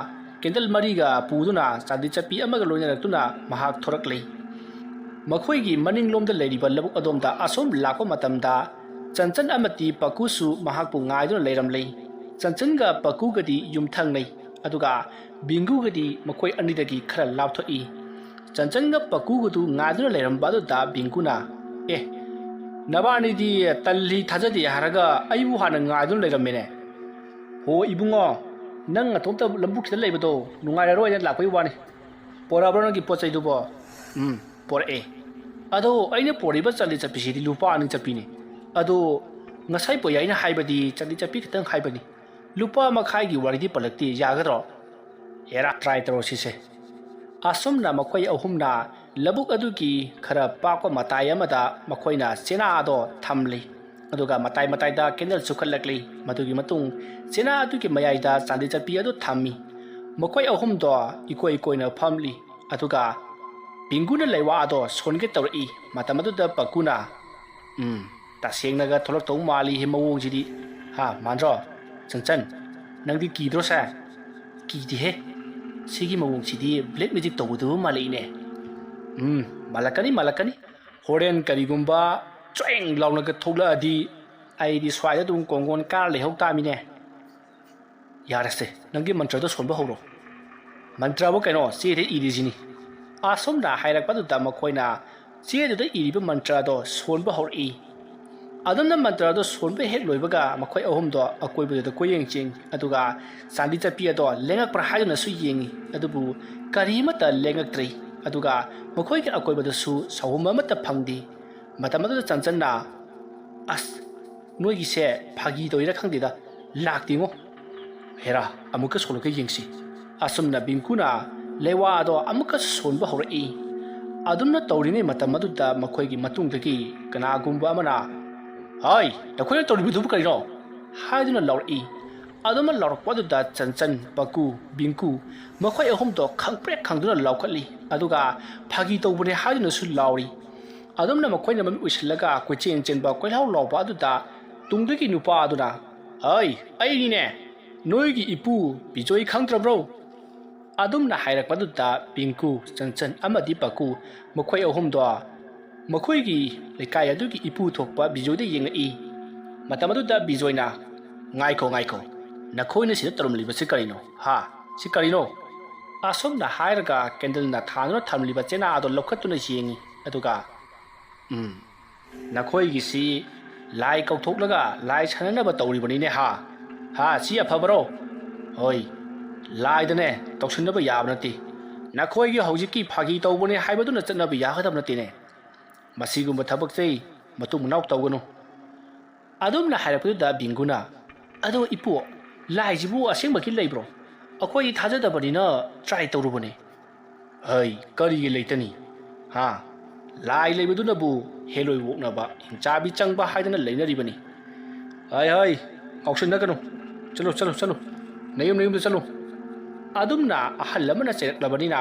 ꯀꯦꯟꯗꯜ ꯃꯔꯤꯒ ꯄꯨꯗꯨꯅ ꯆꯥꯟꯗꯤ ꯆꯠꯄꯤ ꯑꯃꯒ ꯂꯣꯏꯅꯔꯛꯇꯨꯅ ꯃꯍꯥꯛ ꯊꯣꯔꯛꯂꯦ꯫ ꯃꯈꯣꯏꯒꯤ ꯃꯅꯤꯡꯂꯣꯝꯗ ꯂꯩꯔꯤꯕ ꯂꯧꯕꯨꯛ ꯑꯗꯣꯝꯗ ꯑꯁꯣꯝ ꯂꯥꯛꯄ ꯃꯇꯝꯗ ꯆꯟꯆꯟ ꯑꯃꯗꯤ ꯄꯀꯨꯁꯨ ꯃꯍꯥꯛꯄꯨ ꯉꯥꯏꯗꯨꯅ ꯂꯩꯔꯝꯂꯦ꯫ ꯆꯟꯆꯟꯒ ꯄꯀꯨꯒꯗꯤ ꯌꯨꯝꯊꯪꯅꯩ, ꯑꯗꯨꯒ ꯕꯤꯡꯒꯨꯒꯗꯤ ꯃꯈꯣꯏ ꯑꯅꯤꯗꯒꯤ ꯈꯔ ꯂꯥꯞꯊꯣꯛꯏ꯫ ꯆꯟꯆꯟꯒ ꯄꯀꯨꯒꯗꯨ ꯉꯥꯏꯗꯨꯅ ꯂꯩꯔꯝꯕ ꯑꯗꯨꯗ ꯕꯤꯡꯒꯨꯅ, "ꯑꯦ, ꯅꯕꯥꯅꯤꯗꯤ ꯇꯜꯂꯤ ꯊꯥꯖꯗꯦ ꯍꯥꯏꯔꯒ ꯑꯩꯕꯨ ꯍꯥꯟꯅ ꯉꯥꯏꯗꯨꯅ ꯂꯩꯔꯝꯃꯦꯅꯦ?" "ꯍꯣ ꯏꯕꯨꯡꯉꯣ, ꯅꯪ ꯅꯇꯣꯝꯇ ꯂꯧꯕꯨꯛꯁꯤꯗ ꯂꯩꯕꯗꯣ ꯅꯨꯡꯉꯥꯏꯔꯔꯣꯏꯅ ꯂꯥꯛꯄꯒꯤ ꯋꯥꯅꯤ꯫ ꯄꯣꯔꯛꯑꯕ꯭ꯔꯣ ꯅꯪꯒꯤ ꯄꯣꯠ ꯆꯩꯗꯨꯕꯣ?" "ꯎꯝ, ꯄꯣꯔꯛꯑꯦ꯫ ꯑꯗꯣ ꯑꯩꯅ ꯄꯣꯔꯛꯏꯕ ꯆꯥꯟꯗꯤ ꯆꯠꯄꯤꯁꯤꯗꯤ ꯂꯨꯄꯥ ꯑꯅꯤ ꯆꯠꯄꯤꯅꯤ꯫ ꯑꯗꯣ ꯉꯁꯥꯏ ꯕꯣꯌꯥꯏꯅ ꯍꯥꯏꯕꯗꯤ ꯆꯥꯟꯗꯤ ꯆꯠꯄꯤ ꯈꯛꯇꯪ ꯍꯥꯏꯕꯅꯤ꯫ ꯂꯨꯄꯥ ꯃꯈꯥꯏꯒꯤ ꯋꯥꯔꯤꯗꯤ ꯄꯜꯂꯛꯇꯦ, ꯌꯥꯒꯗ꯭ꯔꯣ?" "ꯍꯦꯔꯥ, ꯇ꯭ꯔꯥꯏ ꯇꯧꯔꯁꯤꯁꯦ꯫" ꯑꯁꯨꯝꯅ ꯃꯈꯣꯏ ꯑꯍꯨꯝꯅ ꯂꯧꯕꯨꯛ ꯑꯗꯨꯒꯤ ꯈꯔ ꯄꯥꯛꯄ ꯃꯇꯥꯏ ꯑꯃꯗ ꯃꯈꯣꯏꯅ ꯆꯦꯅꯥ ꯑꯗꯣ ꯊꯝꯂꯤ꯫ ꯑꯗꯨꯒ ꯃꯇꯥꯏ ꯃꯇꯥꯏꯗ ꯀꯦꯟꯗꯜ ꯆꯨꯈꯠꯂꯛꯂꯤ꯫ ꯃꯗꯨꯒꯤ ꯃꯇꯨꯡ ꯆꯦꯅꯥ ꯑꯗꯨꯒꯤ ꯃꯌꯥꯏꯗ ꯆꯥꯟꯗꯤ ꯆꯠꯄꯤ ꯑꯗꯨ ꯊꯝꯃꯤ꯫ ꯃꯈꯣꯏ ꯑꯍꯨꯝꯗꯣ ꯏꯀꯣꯏ ꯀꯣꯏꯅ ꯐꯝꯂꯤ꯫ ꯑꯗꯨꯒ ꯕꯤꯡꯒꯨꯅ ꯂꯩꯋꯥ ꯑꯗꯣ ꯁꯣꯟꯒꯦ ꯇꯧꯔꯛꯏ꯫ ꯃꯇꯝ ꯑꯗꯨꯗ ꯄꯀꯨꯅ, "ꯎꯝ, ꯇꯁꯦꯡꯅꯒ ꯊꯣꯛꯂꯛꯇꯧ ꯃꯥꯜꯂꯤ ꯍꯦ ꯃꯑꯣꯡꯁꯤꯗꯤ꯫ ꯍꯥ, ꯃꯥꯟꯗ꯭ꯔꯣ? ꯆꯟꯆꯟ, ꯅꯪꯗꯤ ꯀꯤꯗ꯭ꯔꯣ ꯁꯦ?" "ꯀꯤꯗꯦꯍꯦ꯫ ꯁꯤꯒꯤ ꯃꯑꯣꯡꯁꯤꯗꯤ ꯕ꯭ꯂꯦꯛ ꯃꯦꯖꯤꯛ ꯇꯧꯒꯗꯕ ꯃꯥꯜꯂꯛꯏꯅꯦ꯫ ꯎꯝ, ꯃꯥꯜꯂꯛꯀꯅꯤ, ꯃꯥꯜꯂꯛꯀꯅꯤ꯫ ꯍꯣꯔꯦꯟ ꯀꯔꯤꯒꯨꯝꯕ ꯆ꯭ꯋꯦꯡ ꯂꯥꯎꯅꯒ ꯊꯣꯛꯂꯛꯑꯗꯤ ꯑꯩꯗꯤ ꯁ꯭ꯋꯥꯏꯗ ꯑꯗꯨꯝ ꯀꯣꯡꯒꯣꯟ ꯀꯥꯔ ꯂꯩꯍꯧ ꯇꯥꯃꯤꯅꯦ꯫" "ꯌꯥꯔꯦꯁꯦ, ꯅꯪꯒꯤ ꯃꯟꯇ꯭ꯔꯗꯣ ꯁꯣꯟꯕ ꯍꯧꯔꯣ꯫" "ꯃꯟꯇ꯭ꯔꯕꯨ ꯀꯩꯅꯣ, ꯆꯦꯗ ꯏꯔꯤꯁꯤꯅꯤ꯫" ꯑꯁꯨꯝꯅ ꯍꯥꯏꯔꯛꯄꯗꯨꯗ ꯃꯈꯣꯏꯅ ꯆꯦꯗꯨꯗ ꯏꯔꯤꯕ ꯃꯟꯇ꯭ꯔ ꯑꯗꯣ ꯁꯣꯟꯕ ꯍꯧꯔꯛꯏ꯫ ꯑꯗꯨꯝꯅ ꯃꯟꯇ꯭ꯔ ꯑꯗꯣ ꯁꯣꯟꯕ ꯍꯦꯛ ꯂꯣꯏꯕꯒ ꯃꯈꯣꯏ ꯑꯍꯨꯝꯗꯣ ꯑꯀꯣꯏꯕꯗꯨꯗ ꯀꯣꯏꯌꯦꯡ ꯆꯦꯡ, ꯑꯗꯨꯒ ꯆꯥꯟꯗꯤ ꯆꯠꯄꯤ ꯑꯗꯣ ꯂꯦꯡꯉꯛꯄ꯭ꯔꯥ ꯍꯥꯏꯗꯨꯅꯁꯨ ꯌꯦꯡꯉꯤ꯫ ꯑꯗꯨꯕꯨ ꯀꯔꯤꯃꯠꯇ ꯂꯦꯡꯉꯛꯇ꯭ꯔꯤ꯫ ꯑꯗꯨꯒ ꯃꯈꯣꯏꯒꯤ ꯑꯀꯣꯏꯕꯗꯁꯨ ꯁꯥꯍꯨꯝ ꯑꯃꯠꯇ ꯐꯪꯗꯦ꯫ ꯃꯇꯝ ꯑꯗꯨꯗ ꯆꯟꯆꯟꯅ, "ꯑꯁ, ꯅꯣꯏꯒꯤꯁꯦ ꯐꯥꯒꯤ ꯇꯧꯔꯤꯔꯥ ꯈꯪꯗꯦꯗ, ꯂꯥꯛꯇꯦꯉꯣ꯫ ꯍꯦꯔꯥ, ꯑꯃꯨꯛꯀ ꯁꯣꯜꯂꯒ ꯌꯦꯡꯁꯤ꯫" ꯑꯁꯨꯝꯅ ꯕꯤꯡꯀꯨꯅ ꯂꯩꯋꯥ ꯑꯗꯣ ꯑꯃꯨꯛꯀ ꯁꯣꯟꯕ ꯍꯧꯔꯛꯏ꯫ ꯑꯗꯨꯝꯅ ꯇꯧꯔꯤꯉꯩ ꯃꯇꯝ ꯑꯗꯨꯗ ꯃꯈꯣꯏꯒꯤ ꯃꯇꯨꯡꯗꯒꯤ ꯀꯅꯥꯒꯨꯝꯕ ꯑꯃꯅ, "ꯍꯥꯏ, ꯅꯈꯣꯏꯅ ꯇꯧꯔꯤꯕꯗꯨꯕꯨ ꯀꯔꯤꯅꯣ?" ꯍꯥꯏꯗꯨꯅ ꯂꯥꯎꯔꯛꯏ꯫ ꯑꯗꯨꯝꯅ ꯂꯥꯎꯔꯛꯄ ꯑꯗꯨꯗ ꯆꯟꯆꯟ, ꯄꯀꯨ, ꯕꯤꯡꯀꯨ ꯃꯈꯣꯏ ꯑꯍꯨꯝꯗꯣ ꯈꯪꯄ꯭ꯔꯦꯛ ꯈꯪꯗꯨꯅ ꯂꯥꯎꯈꯠꯂꯤ꯫ ꯑꯗꯨꯒ ꯐꯥꯒꯤ ꯇꯧꯕꯅꯦ ꯍꯥꯏꯗꯨꯅꯁꯨ ꯂꯥꯎꯔꯤ꯫ ꯑꯗꯨꯝꯅ ꯃꯈꯣꯏꯅ ꯃꯃꯤꯠ ꯎꯏꯁꯤꯜꯂꯒ ꯀꯣꯏꯆꯦꯟ ꯆꯦꯟꯕ ꯀꯣꯏꯂꯥꯎ ꯂꯥꯎꯕ ꯑꯗꯨꯗ ꯇꯨꯡꯗꯒꯤ ꯅꯨꯄꯥ ꯑꯗꯨꯅ, "ꯍꯩ, ꯑꯩꯅꯤꯅꯦ, ꯅꯣꯏꯒꯤ ꯏꯄꯨ ꯕꯤꯖꯣꯏ ꯈꯪꯗ꯭ꯔꯕ꯭ꯔꯣ?" ꯑꯗꯨꯝꯅ ꯍꯥꯏꯔꯛꯄꯗꯨꯗ ꯕꯤꯡꯀꯨ, ꯆꯟꯆꯟ ꯑꯃꯗꯤ ꯄꯀꯨ ꯃꯈꯣꯏ ꯑꯍꯨꯝꯗꯣ ꯃꯈꯣꯏꯒꯤ ꯂꯩꯀꯥꯏ ꯑꯗꯨꯒꯤ ꯏꯄꯨ ꯊꯣꯛꯄ ꯕꯤꯖꯣꯏꯗ ꯌꯦꯡꯉꯛꯏ꯫ ꯃꯇꯝ ꯑꯗꯨꯗ ꯕꯤꯖꯣꯏꯅ, "ꯉꯥꯏꯈꯣ, ꯉꯥꯏꯈꯣ, ꯅꯈꯣꯏꯅ ꯁꯤꯗ ꯇꯧꯔꯝꯂꯤꯕꯁꯤ ꯀꯔꯤꯅꯣ? ꯍꯥ? ꯁꯤ ꯀꯔꯤꯅꯣ?" ꯑꯁꯨꯝꯅ ꯍꯥꯏꯔꯒ ꯀꯦꯟꯗꯜꯅ ꯊꯥꯟꯗꯨꯅ ꯊꯝꯂꯤꯕ ꯆꯦꯅꯥ ꯑꯗꯣ ꯂꯧꯈꯠꯇꯨꯅ ꯌꯦꯡꯉꯤ꯫ ꯑꯗꯨꯒ, "ꯎꯝ, ꯅꯈꯣꯏꯒꯤꯁꯤ ꯂꯥꯏ ꯀꯧꯊꯣꯛꯂꯒ ꯂꯥꯏ ꯁꯥꯟꯅꯅꯕ ꯇꯧꯔꯤꯕꯅꯤꯅꯦ ꯍꯥ? ꯍꯥ, ꯁꯤ ꯑꯐꯕꯔꯣ? ꯍꯣꯏ, ꯂꯥꯏꯗꯅꯦ ꯇꯧꯁꯤꯟꯅꯕ ꯌꯥꯕ ꯅꯠꯇꯦ꯫ ꯅꯈꯣꯏꯒꯤ ꯍꯧꯖꯤꯛꯀꯤ ꯐꯥꯒꯤ ꯇꯧꯕꯅꯦ ꯍꯥꯏꯕꯗꯨꯅ ꯆꯠꯅꯕ ꯌꯥꯒꯗꯕ ꯅꯠꯇꯦꯅꯦ꯫ ꯃꯁꯤꯒꯨꯝꯕ ꯊꯕꯛꯁꯦ ꯃꯇꯨꯡ ꯃꯅꯥꯎ ꯇꯧꯒꯅꯨ꯫" ꯑꯗꯨꯝꯅ ꯍꯥꯏꯔꯛꯄꯗꯨꯗ ꯕꯤꯡꯒꯨꯅ, "ꯑꯗꯣ ꯏꯄꯨ, ꯂꯥꯏꯁꯤꯕꯨ ꯑꯁꯦꯡꯕꯒꯤ ꯂꯩꯕ꯭ꯔꯣ? ꯑꯩꯈꯣꯏꯗꯤ ꯊꯥꯖꯗꯕꯅꯤꯅ ꯇ꯭ꯔꯥꯏ ꯇꯧꯔꯨꯕꯅꯦ꯫" "ꯍꯩ, ꯀꯔꯤꯒꯤ ꯂꯩꯇꯅꯤ? ꯍꯥ? ꯂꯥꯏ ꯂꯩꯕꯗꯨꯅꯕꯨ ꯍꯦꯜꯂꯣꯏ ꯑꯣꯛꯅꯕ ꯍꯤꯡꯆꯥꯕꯤ ꯆꯪꯕ ꯍꯥꯏꯗꯅ ꯂꯩꯅꯔꯤꯕꯅꯤ꯫" "ꯍꯩ, ꯍꯩ, ꯉꯥꯎꯁꯤꯟꯅꯒꯅꯨ꯫ ꯆꯠꯂꯨ, ꯆꯠꯂꯨ, ꯆꯠꯂꯨ꯫ ꯅꯌꯨꯝ, ꯅꯌꯨꯝꯗ ꯆꯠꯂꯨ꯫" ꯑꯗꯨꯝꯅ ꯑꯍꯜ ꯑꯃꯅ ꯆꯩꯔꯛꯂꯕꯅꯤꯅ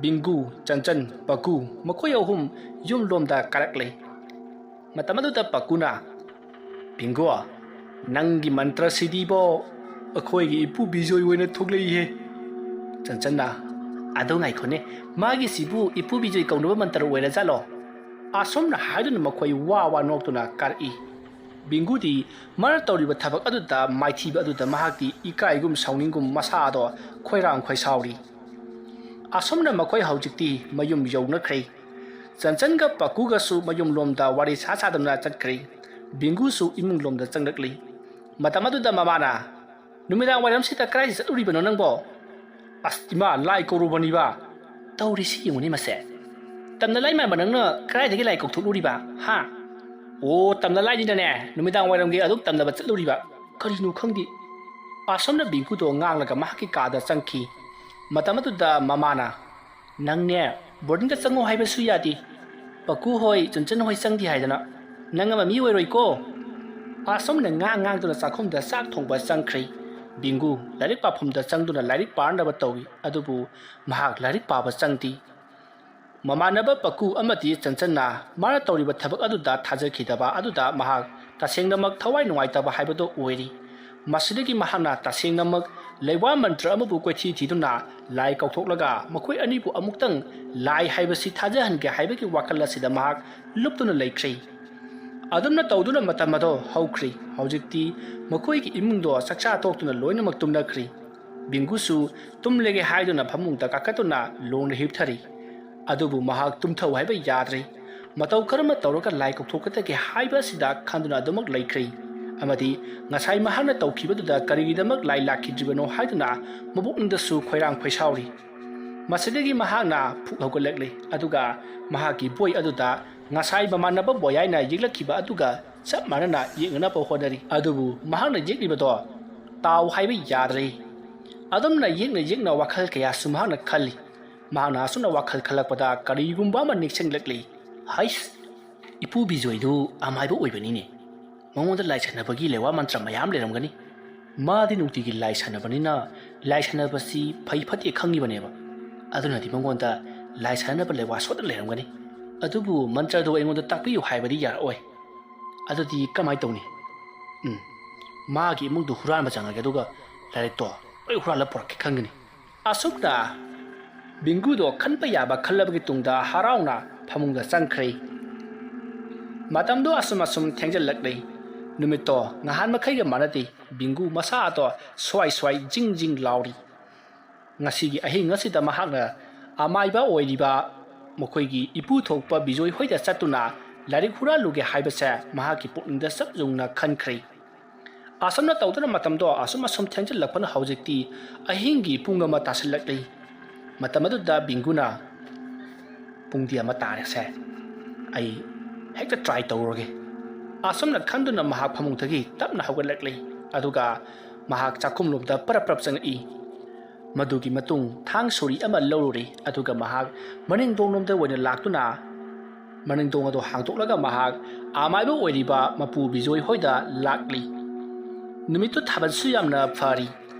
ꯕꯤꯡꯒꯨ, ꯆꯟꯆꯟ, ꯄꯀꯨ ꯃꯈꯣꯏ ꯑꯍꯨꯝ ꯌꯨꯝ ꯂꯣꯝꯗ ꯀꯥꯔꯛꯂꯦ꯫ ꯃꯇꯝ ꯑꯗꯨꯗ ꯄꯀꯨꯅ, "ꯕꯤꯡꯒꯨ, ꯅꯪꯒꯤ ꯃꯟꯇ꯭ꯔꯁꯤꯗꯤꯕꯣ ꯑꯩꯈꯣꯏꯒꯤ ꯏꯄꯨ ꯕꯤꯖꯣꯏ ꯑꯣꯏꯅ ꯊꯣꯛꯂꯛꯏꯍꯦ꯫" ꯆꯟꯆꯟꯅ, "ꯑꯗꯣ ꯉꯥꯏꯈꯣꯅꯦ, ꯃꯥꯒꯤꯁꯤꯕꯨ ꯏꯄꯨ ꯕꯤꯖꯣꯏ ꯀꯧꯅꯕ ꯃꯟꯇ꯭ꯔ ꯑꯣꯏꯔꯖꯥꯠꯂꯣ?" ꯑꯁꯨꯝꯅ ꯍꯥꯏꯗꯨꯅ ꯃꯈꯣꯏ ꯋꯥ ꯋꯥ ꯅꯣꯛꯇꯨꯅ ꯀꯥꯔꯛꯏ꯫ ꯕꯤꯡꯒꯨꯗꯤ ꯃꯥꯅ ꯇꯧꯔꯤꯕ ꯊꯕꯛ ꯑꯗꯨꯗ ꯃꯥꯏꯊꯤꯕ ꯑꯗꯨꯗ ꯃꯍꯥꯛꯇꯤ ꯏꯀꯥꯏꯒꯨꯝ ꯁꯥꯎꯅꯤꯡꯒꯨꯝ ꯃꯁꯥꯗꯣ ꯈꯣꯏꯔꯥꯡ ꯈꯣꯏꯁꯥꯎꯔꯤ꯫ ꯑꯁꯨꯝꯅ ꯃꯈꯣꯏ ꯍꯧꯖꯤꯛꯇꯤ ꯃꯌꯨꯝ ꯌꯧꯅꯈ꯭ꯔꯦ꯫ ꯆꯟꯆꯟꯒ ꯄꯀꯨꯒꯁꯨ ꯃꯌꯨꯝ ꯂꯣꯝꯗ ꯋꯥꯔꯤ ꯁꯥ ꯁꯥꯗꯨꯅ ꯆꯠꯈ꯭ꯔꯦ꯫ ꯕꯤꯡꯒꯨꯁꯨ ꯏꯃꯨꯡ ꯂꯣꯝꯗ ꯆꯪꯂꯛꯂꯤ꯫ ꯃꯇꯝ ꯑꯗꯨꯗ ꯃꯃꯥꯅ, "ꯅꯨꯃꯤꯗꯥꯡ ꯋꯥꯏꯔꯝꯁꯤꯗ ꯀꯗꯥꯏꯗ ꯆꯠꯂꯨꯔꯤꯕꯅꯣ ꯅꯪꯕꯣ?" "ꯑꯁ ꯏꯃꯥ, ꯂꯥꯏ ꯀꯧꯔꯨꯕꯅꯤꯕ꯫" "ꯇꯧꯔꯤꯁꯤ ꯌꯦꯡꯉꯨꯅꯦ ꯃꯁꯦ꯫ ꯇꯝꯅ ꯂꯥꯏ ꯃꯥꯟꯕ ꯅꯪꯅ ꯀꯗꯥꯏꯗꯒꯤ ꯂꯥꯏ ꯀꯧꯊꯣꯛꯂꯨꯔꯤꯕ? ꯍꯥ?" "ꯑꯣ, ꯇꯝꯅ ꯂꯥꯏꯅꯤꯅꯅꯦ, ꯅꯨꯃꯤꯗꯥꯡ ꯋꯥꯏꯔꯝꯒꯤ ꯑꯗꯨꯝ ꯇꯝꯅꯕ ꯆꯠꯂꯨꯔꯤꯕ꯫ ꯀꯔꯤꯅꯣ ꯈꯪꯗꯦ꯫" ꯑꯁꯣꯝꯅ ꯕꯤꯡꯀꯨꯗꯣ ꯉꯥꯡꯂꯒ ꯃꯍꯥꯛꯀꯤ ꯀꯥꯗ ꯆꯪꯈꯤ꯫ ꯃꯇꯝ ꯑꯗꯨꯗ ꯃꯃꯥꯅ, "ꯅꯪꯅꯦ, ꯕꯣꯔꯗꯤꯡꯗ ꯆꯪꯉꯣ ꯍꯥꯏꯕꯁꯨ ꯌꯥꯗꯦ꯫ ꯄꯀꯨ ꯍꯣꯏ, ꯆꯟꯆꯟ ꯍꯣꯏ ꯆꯪꯗꯦ ꯍꯥꯏꯗꯅ꯫ ꯅꯪ ꯑꯃ ꯃꯤ ꯑꯣꯏꯔꯣꯏꯀꯣ꯫ ꯑꯁꯨꯝꯅ ꯉꯥꯡ ꯉꯥꯡꯗꯨꯅ ꯆꯥꯛꯈꯨꯝꯗ ꯆꯥꯛ ꯊꯣꯡꯕ ꯆꯪꯈ꯭ꯔꯦ꯫ ꯕꯤꯡꯒꯨ ꯂꯥꯏꯔꯤꯛ ꯄꯥꯐꯝꯗ ꯆꯪꯗꯨꯅ ꯂꯥꯏꯔꯤꯛ ꯄꯥꯅꯕ ꯇꯧꯏ, ꯑꯗꯨꯕꯨ ꯃꯍꯥꯛ ꯂꯥꯏꯔꯤꯛ ꯄꯥꯕ ꯆꯪꯗꯦ꯫ ꯃꯃꯥꯟꯅꯕ ꯄꯀꯨ ꯑꯃꯗꯤ ꯆꯟꯆꯟꯅ ꯃꯥꯅ ꯇꯧꯔꯤꯕ ꯊꯕꯛ ꯑꯗꯨꯗ ꯊꯥꯖꯈꯤꯗꯕ ꯑꯗꯨꯗ ꯃꯍꯥꯛ ꯇꯁꯦꯡꯅꯃꯛ ꯊꯋꯥꯏ ꯅꯨꯡꯉꯥꯏꯇꯕ ꯍꯥꯏꯕꯗꯨ ꯑꯣꯏꯔꯤ꯫ ꯃꯁꯤꯗꯒꯤ ꯃꯍꯥꯛꯅ ꯇꯁꯦꯡꯅꯃꯛ ꯂꯩꯋꯥ ꯃꯟꯇ꯭ꯔ ꯑꯃꯕꯨ ꯀꯣꯏꯊꯤ ꯊꯤꯗꯨꯅ ꯂꯥꯏ ꯀꯧꯊꯣꯛꯂꯒ ꯃꯈꯣꯏ ꯑꯅꯤꯕꯨ ꯑꯃꯨꯛꯇꯪ ꯂꯥꯏ ꯍꯥꯏꯕꯁꯤ ꯊꯥꯖꯍꯟꯒꯦ ꯍꯥꯏꯕꯒꯤ ꯋꯥꯈꯜ ꯑꯁꯤꯗ ꯃꯍꯥꯛ ꯂꯨꯞꯇꯨꯅ ꯂꯩꯈ꯭ꯔꯦ꯫ ꯑꯗꯨꯝꯅ ꯇꯧꯗꯨꯅ ꯃꯇꯝ ꯑꯗꯣ ꯍꯧꯈ꯭ꯔꯦ꯫ ꯍꯧꯖꯤꯛꯇꯤ ꯃꯈꯣꯏꯒꯤ ꯏꯃꯨꯡꯗꯣ ꯆꯥꯛꯆꯥ ꯇꯣꯛꯇꯨꯅ ꯂꯣꯏꯅꯃꯛ ꯇꯨꯝꯅꯈ꯭ꯔꯦ꯫ ꯕꯤꯡꯒꯨꯁꯨ ꯇꯨꯝꯂꯒꯦ ꯍꯥꯏꯗꯨꯅ ꯐꯃꯨꯡꯗ ꯀꯥꯈꯠꯇꯨꯅ ꯂꯣꯡꯅ ꯍꯤꯞꯊꯔꯤ꯫ ꯑꯗꯨꯕꯨ ꯃꯍꯥꯛ ꯇꯨꯝꯊꯧ ꯍꯥꯏꯕ ꯌꯥꯗ꯭ꯔꯦ꯫ ꯃꯇꯧ ꯀꯔꯝꯅ ꯇꯧꯔꯒ ꯂꯥꯏ ꯀꯧꯊꯣꯛꯀꯗꯒꯦ ꯍꯥꯏꯕ ꯑꯁꯤꯗ ꯈꯟꯗꯨꯅ ꯑꯗꯨꯃꯛ ꯂꯩꯈ꯭ꯔꯦ꯫ ꯑꯃꯗꯤ ꯉꯁꯥꯏ ꯃꯍꯥꯛꯅ ꯇꯧꯈꯤꯕꯗꯨꯗ ꯀꯔꯤꯒꯤꯗꯃꯛ ꯂꯥꯏ ꯂꯥꯛꯈꯤꯗ꯭ꯔꯤꯕꯅꯣ ꯍꯥꯏꯗꯨꯅ ꯃꯕꯨꯛꯅꯤꯡꯗꯁꯨ ꯈꯣꯏꯔꯥꯡ ꯈꯣꯏꯁꯥꯎꯔꯤ꯫ ꯃꯁꯤꯗꯒꯤ ꯃꯍꯥꯛꯅ ꯐꯨꯛ ꯍꯧꯒꯠꯂꯛꯂꯦ, ꯑꯗꯨꯒ ꯃꯍꯥꯛꯀꯤ ꯕꯣꯏ ꯑꯗꯨꯗ ꯉꯁꯥꯏ ꯃꯃꯥꯟꯅꯕ ꯕꯣꯌꯥꯏꯅ ꯌꯦꯛꯂꯛꯈꯤꯕ ꯑꯗꯨꯒ ꯆꯞ ꯃꯥꯟꯅꯅ ꯌꯦꯛꯅꯅꯕ ꯍꯣꯠꯅꯔꯤ꯫ ꯑꯗꯨꯕꯨ ꯃꯍꯥꯛꯅ ꯌꯦꯛꯂꯤꯕꯗꯣ ꯇꯥꯎ ꯍꯥꯏꯕ ꯌꯥꯗ꯭ꯔꯦ꯫ ꯑꯗꯨꯝꯅ ꯌꯦꯛꯅ ꯌꯦꯛꯅ ꯋꯥꯈꯜ ꯀꯌꯥꯁꯨ ꯃꯍꯥꯛꯅ ꯈꯜꯂꯤ꯫ ꯃꯍꯥꯛꯅ ꯑꯁꯨꯝꯅ ꯋꯥꯈꯜ ꯈꯜꯂꯛꯄꯗ ꯀꯔꯤꯒꯨꯝꯕ ꯑꯃ ꯅꯤꯡꯁꯤꯡꯂꯛꯂꯤ꯫ ꯍꯩꯁ! ꯏꯄꯨ ꯕꯤꯖꯣꯏꯗꯨ ꯑꯃꯥꯏꯕ ꯑꯣꯏꯕꯅꯤꯅꯦ꯫ ꯃꯉꯣꯟꯗ ꯂꯥꯏ ꯁꯥꯟꯅꯕꯒꯤ ꯂꯩꯋꯥ ꯃꯟꯇ꯭ꯔ ꯃꯌꯥꯝ ꯂꯩꯔꯝꯒꯅꯤ꯫ ꯃꯥꯗꯤ ꯅꯨꯡꯇꯤꯒꯤ ꯂꯥꯏ ꯁꯥꯟꯅꯕꯅꯤꯅ ꯂꯥꯏ ꯁꯥꯟꯅꯕꯁꯤ ꯐꯩ ꯐꯠꯇꯦ ꯈꯪꯉꯤꯕꯅꯦꯕ꯫ ꯑꯗꯨꯅꯗꯤ ꯃꯉꯣꯟꯗ ꯂꯥꯏ ꯁꯥꯟꯅꯅꯕ ꯂꯩꯋꯥ ꯁꯣꯠꯅ ꯂꯩꯔꯝꯒꯅꯤ꯫ ꯑꯗꯨꯕꯨ ꯃꯟꯇ꯭ꯔꯗꯨ ꯑꯩꯉꯣꯟꯗ ꯇꯥꯛꯄꯤꯌꯨ ꯍꯥꯏꯕꯗꯤ ꯌꯥꯔꯛꯑꯣꯏ꯫ ꯑꯗꯨꯗꯤ ꯀꯃꯥꯏꯅ ꯇꯧꯅꯤ? ꯎꯝ, ꯃꯥꯒꯤ ꯏꯃꯨꯡꯗꯨ ꯍꯨꯔꯥꯟꯕ ꯆꯪꯉꯒꯦ, ꯑꯗꯨꯒ ꯂꯥꯏꯔꯤꯛꯇꯣ ꯂꯣꯏ ꯍꯨꯔꯥꯜꯂ ꯄꯨꯔꯛꯀꯦ ꯈꯪꯒꯅꯤ꯫ ꯑꯁꯨꯝꯅ ꯕꯤꯡꯒꯨꯗꯣ ꯈꯟꯕ ꯌꯥꯕ ꯈꯜꯂꯕꯒꯤ ꯇꯨꯡꯗ ꯍꯔꯥꯎꯅ ꯐꯃꯨꯡꯗ ꯆꯪꯈ꯭ꯔꯦ꯫ ꯃꯇꯝꯗꯣ ꯑꯁꯨꯝ ꯑꯁꯨꯝ ꯊꯦꯡꯖꯤꯜꯂꯛꯂꯦ꯫ ꯅꯨꯃꯤꯠꯇꯣ ꯉꯍꯥꯟ ꯃꯈꯩꯒ ꯃꯥꯟꯅꯗꯦ꯫ ꯕꯤꯡꯒꯨ ꯃꯁꯥ ꯑꯗꯣ ꯁ꯭ꯋꯥꯏ ꯁ꯭ꯋꯥꯏ ꯖꯤꯡ ꯖꯤꯡ ꯂꯥꯎꯔꯤ꯫ ꯉꯁꯤꯒꯤ ꯑꯍꯤꯡ ꯑꯁꯤꯗ ꯃꯍꯥꯛꯅ ꯑꯃꯥꯏꯕ ꯑꯣꯏꯔꯤꯕ ꯃꯈꯣꯏꯒꯤ ꯏꯄꯨ ꯊꯣꯛꯄ ꯕꯤꯖꯣꯏ ꯍꯣꯏꯗ ꯆꯠꯇꯨꯅ ꯂꯥꯏꯔꯤꯛ ꯍꯨꯔꯥꯜꯂꯨꯒꯦ ꯍꯥꯏꯕꯁꯦ ꯃꯍꯥꯛꯀꯤ ꯄꯨꯛꯅꯤꯡꯗ ꯆꯞ ꯌꯨꯡꯅ ꯈꯟꯈ꯭ꯔꯦ꯫ ꯑꯁꯨꯝꯅ ꯇꯧꯗꯨꯅ ꯃꯇꯝꯗꯣ ꯑꯁꯨꯝ ꯑꯁꯨꯝ ꯊꯦꯡꯖꯤꯜꯂꯛꯄꯅ ꯍꯧꯖꯤꯛꯇꯤ ꯑꯍꯤꯡꯒꯤ ꯄꯨꯡ ꯑꯃ ꯇꯥꯁꯤꯜꯂꯛꯂꯤ꯫ ꯃꯇꯝ ꯑꯗꯨꯗ ꯕꯤꯡꯒꯨꯅ, "ꯄꯨꯡꯗꯤ ꯑꯃ ꯇꯥꯔꯦꯁꯦ, ꯑꯩ ꯍꯦꯛꯇ ꯇ꯭ꯔꯥꯏ ꯇꯧꯔꯨꯔꯒꯦ"꯫ ꯑꯁꯨꯝꯅ ꯈꯟꯗꯨꯅ ꯃꯍꯥꯛ ꯐꯃꯨꯡꯗꯒꯤ ꯇꯞꯅ ꯍꯧꯒꯠꯂꯛꯂꯤ꯫ ꯑꯗꯨꯒ ꯃꯍꯥꯛ ꯆꯥꯛꯈꯨꯝꯂꯣꯝꯗ ꯄꯔꯞ ꯄꯔꯞ ꯆꯪꯉꯛꯏ꯫ ꯃꯗꯨꯒꯤ ꯃꯇꯨꯡ ꯊꯥꯡ ꯁꯣꯔꯤ ꯑꯃ ꯂꯧꯔꯨꯔꯦ, ꯑꯗꯨꯒ ꯃꯍꯥꯛ ꯃꯅꯤꯡꯗꯣꯡꯂꯣꯝꯗ ꯑꯣꯏꯅ ꯂꯥꯛꯇꯨꯅ ꯃꯅꯤꯡꯗꯣꯡ ꯑꯗꯨ ꯍꯥꯡꯗꯣꯛꯂꯒ ꯃꯍꯥꯛ ꯑꯃꯥꯏꯕ ꯑꯣꯏꯔꯤꯕ ꯃꯄꯨ ꯕꯤꯖꯣꯏ ꯍꯣꯏꯗ ꯂꯥꯛꯂꯤ꯫ ꯅꯨꯃꯤꯠꯇꯨ ꯊꯥꯕꯜꯁꯨ ꯌꯥꯝꯅ ꯐꯔꯤ꯫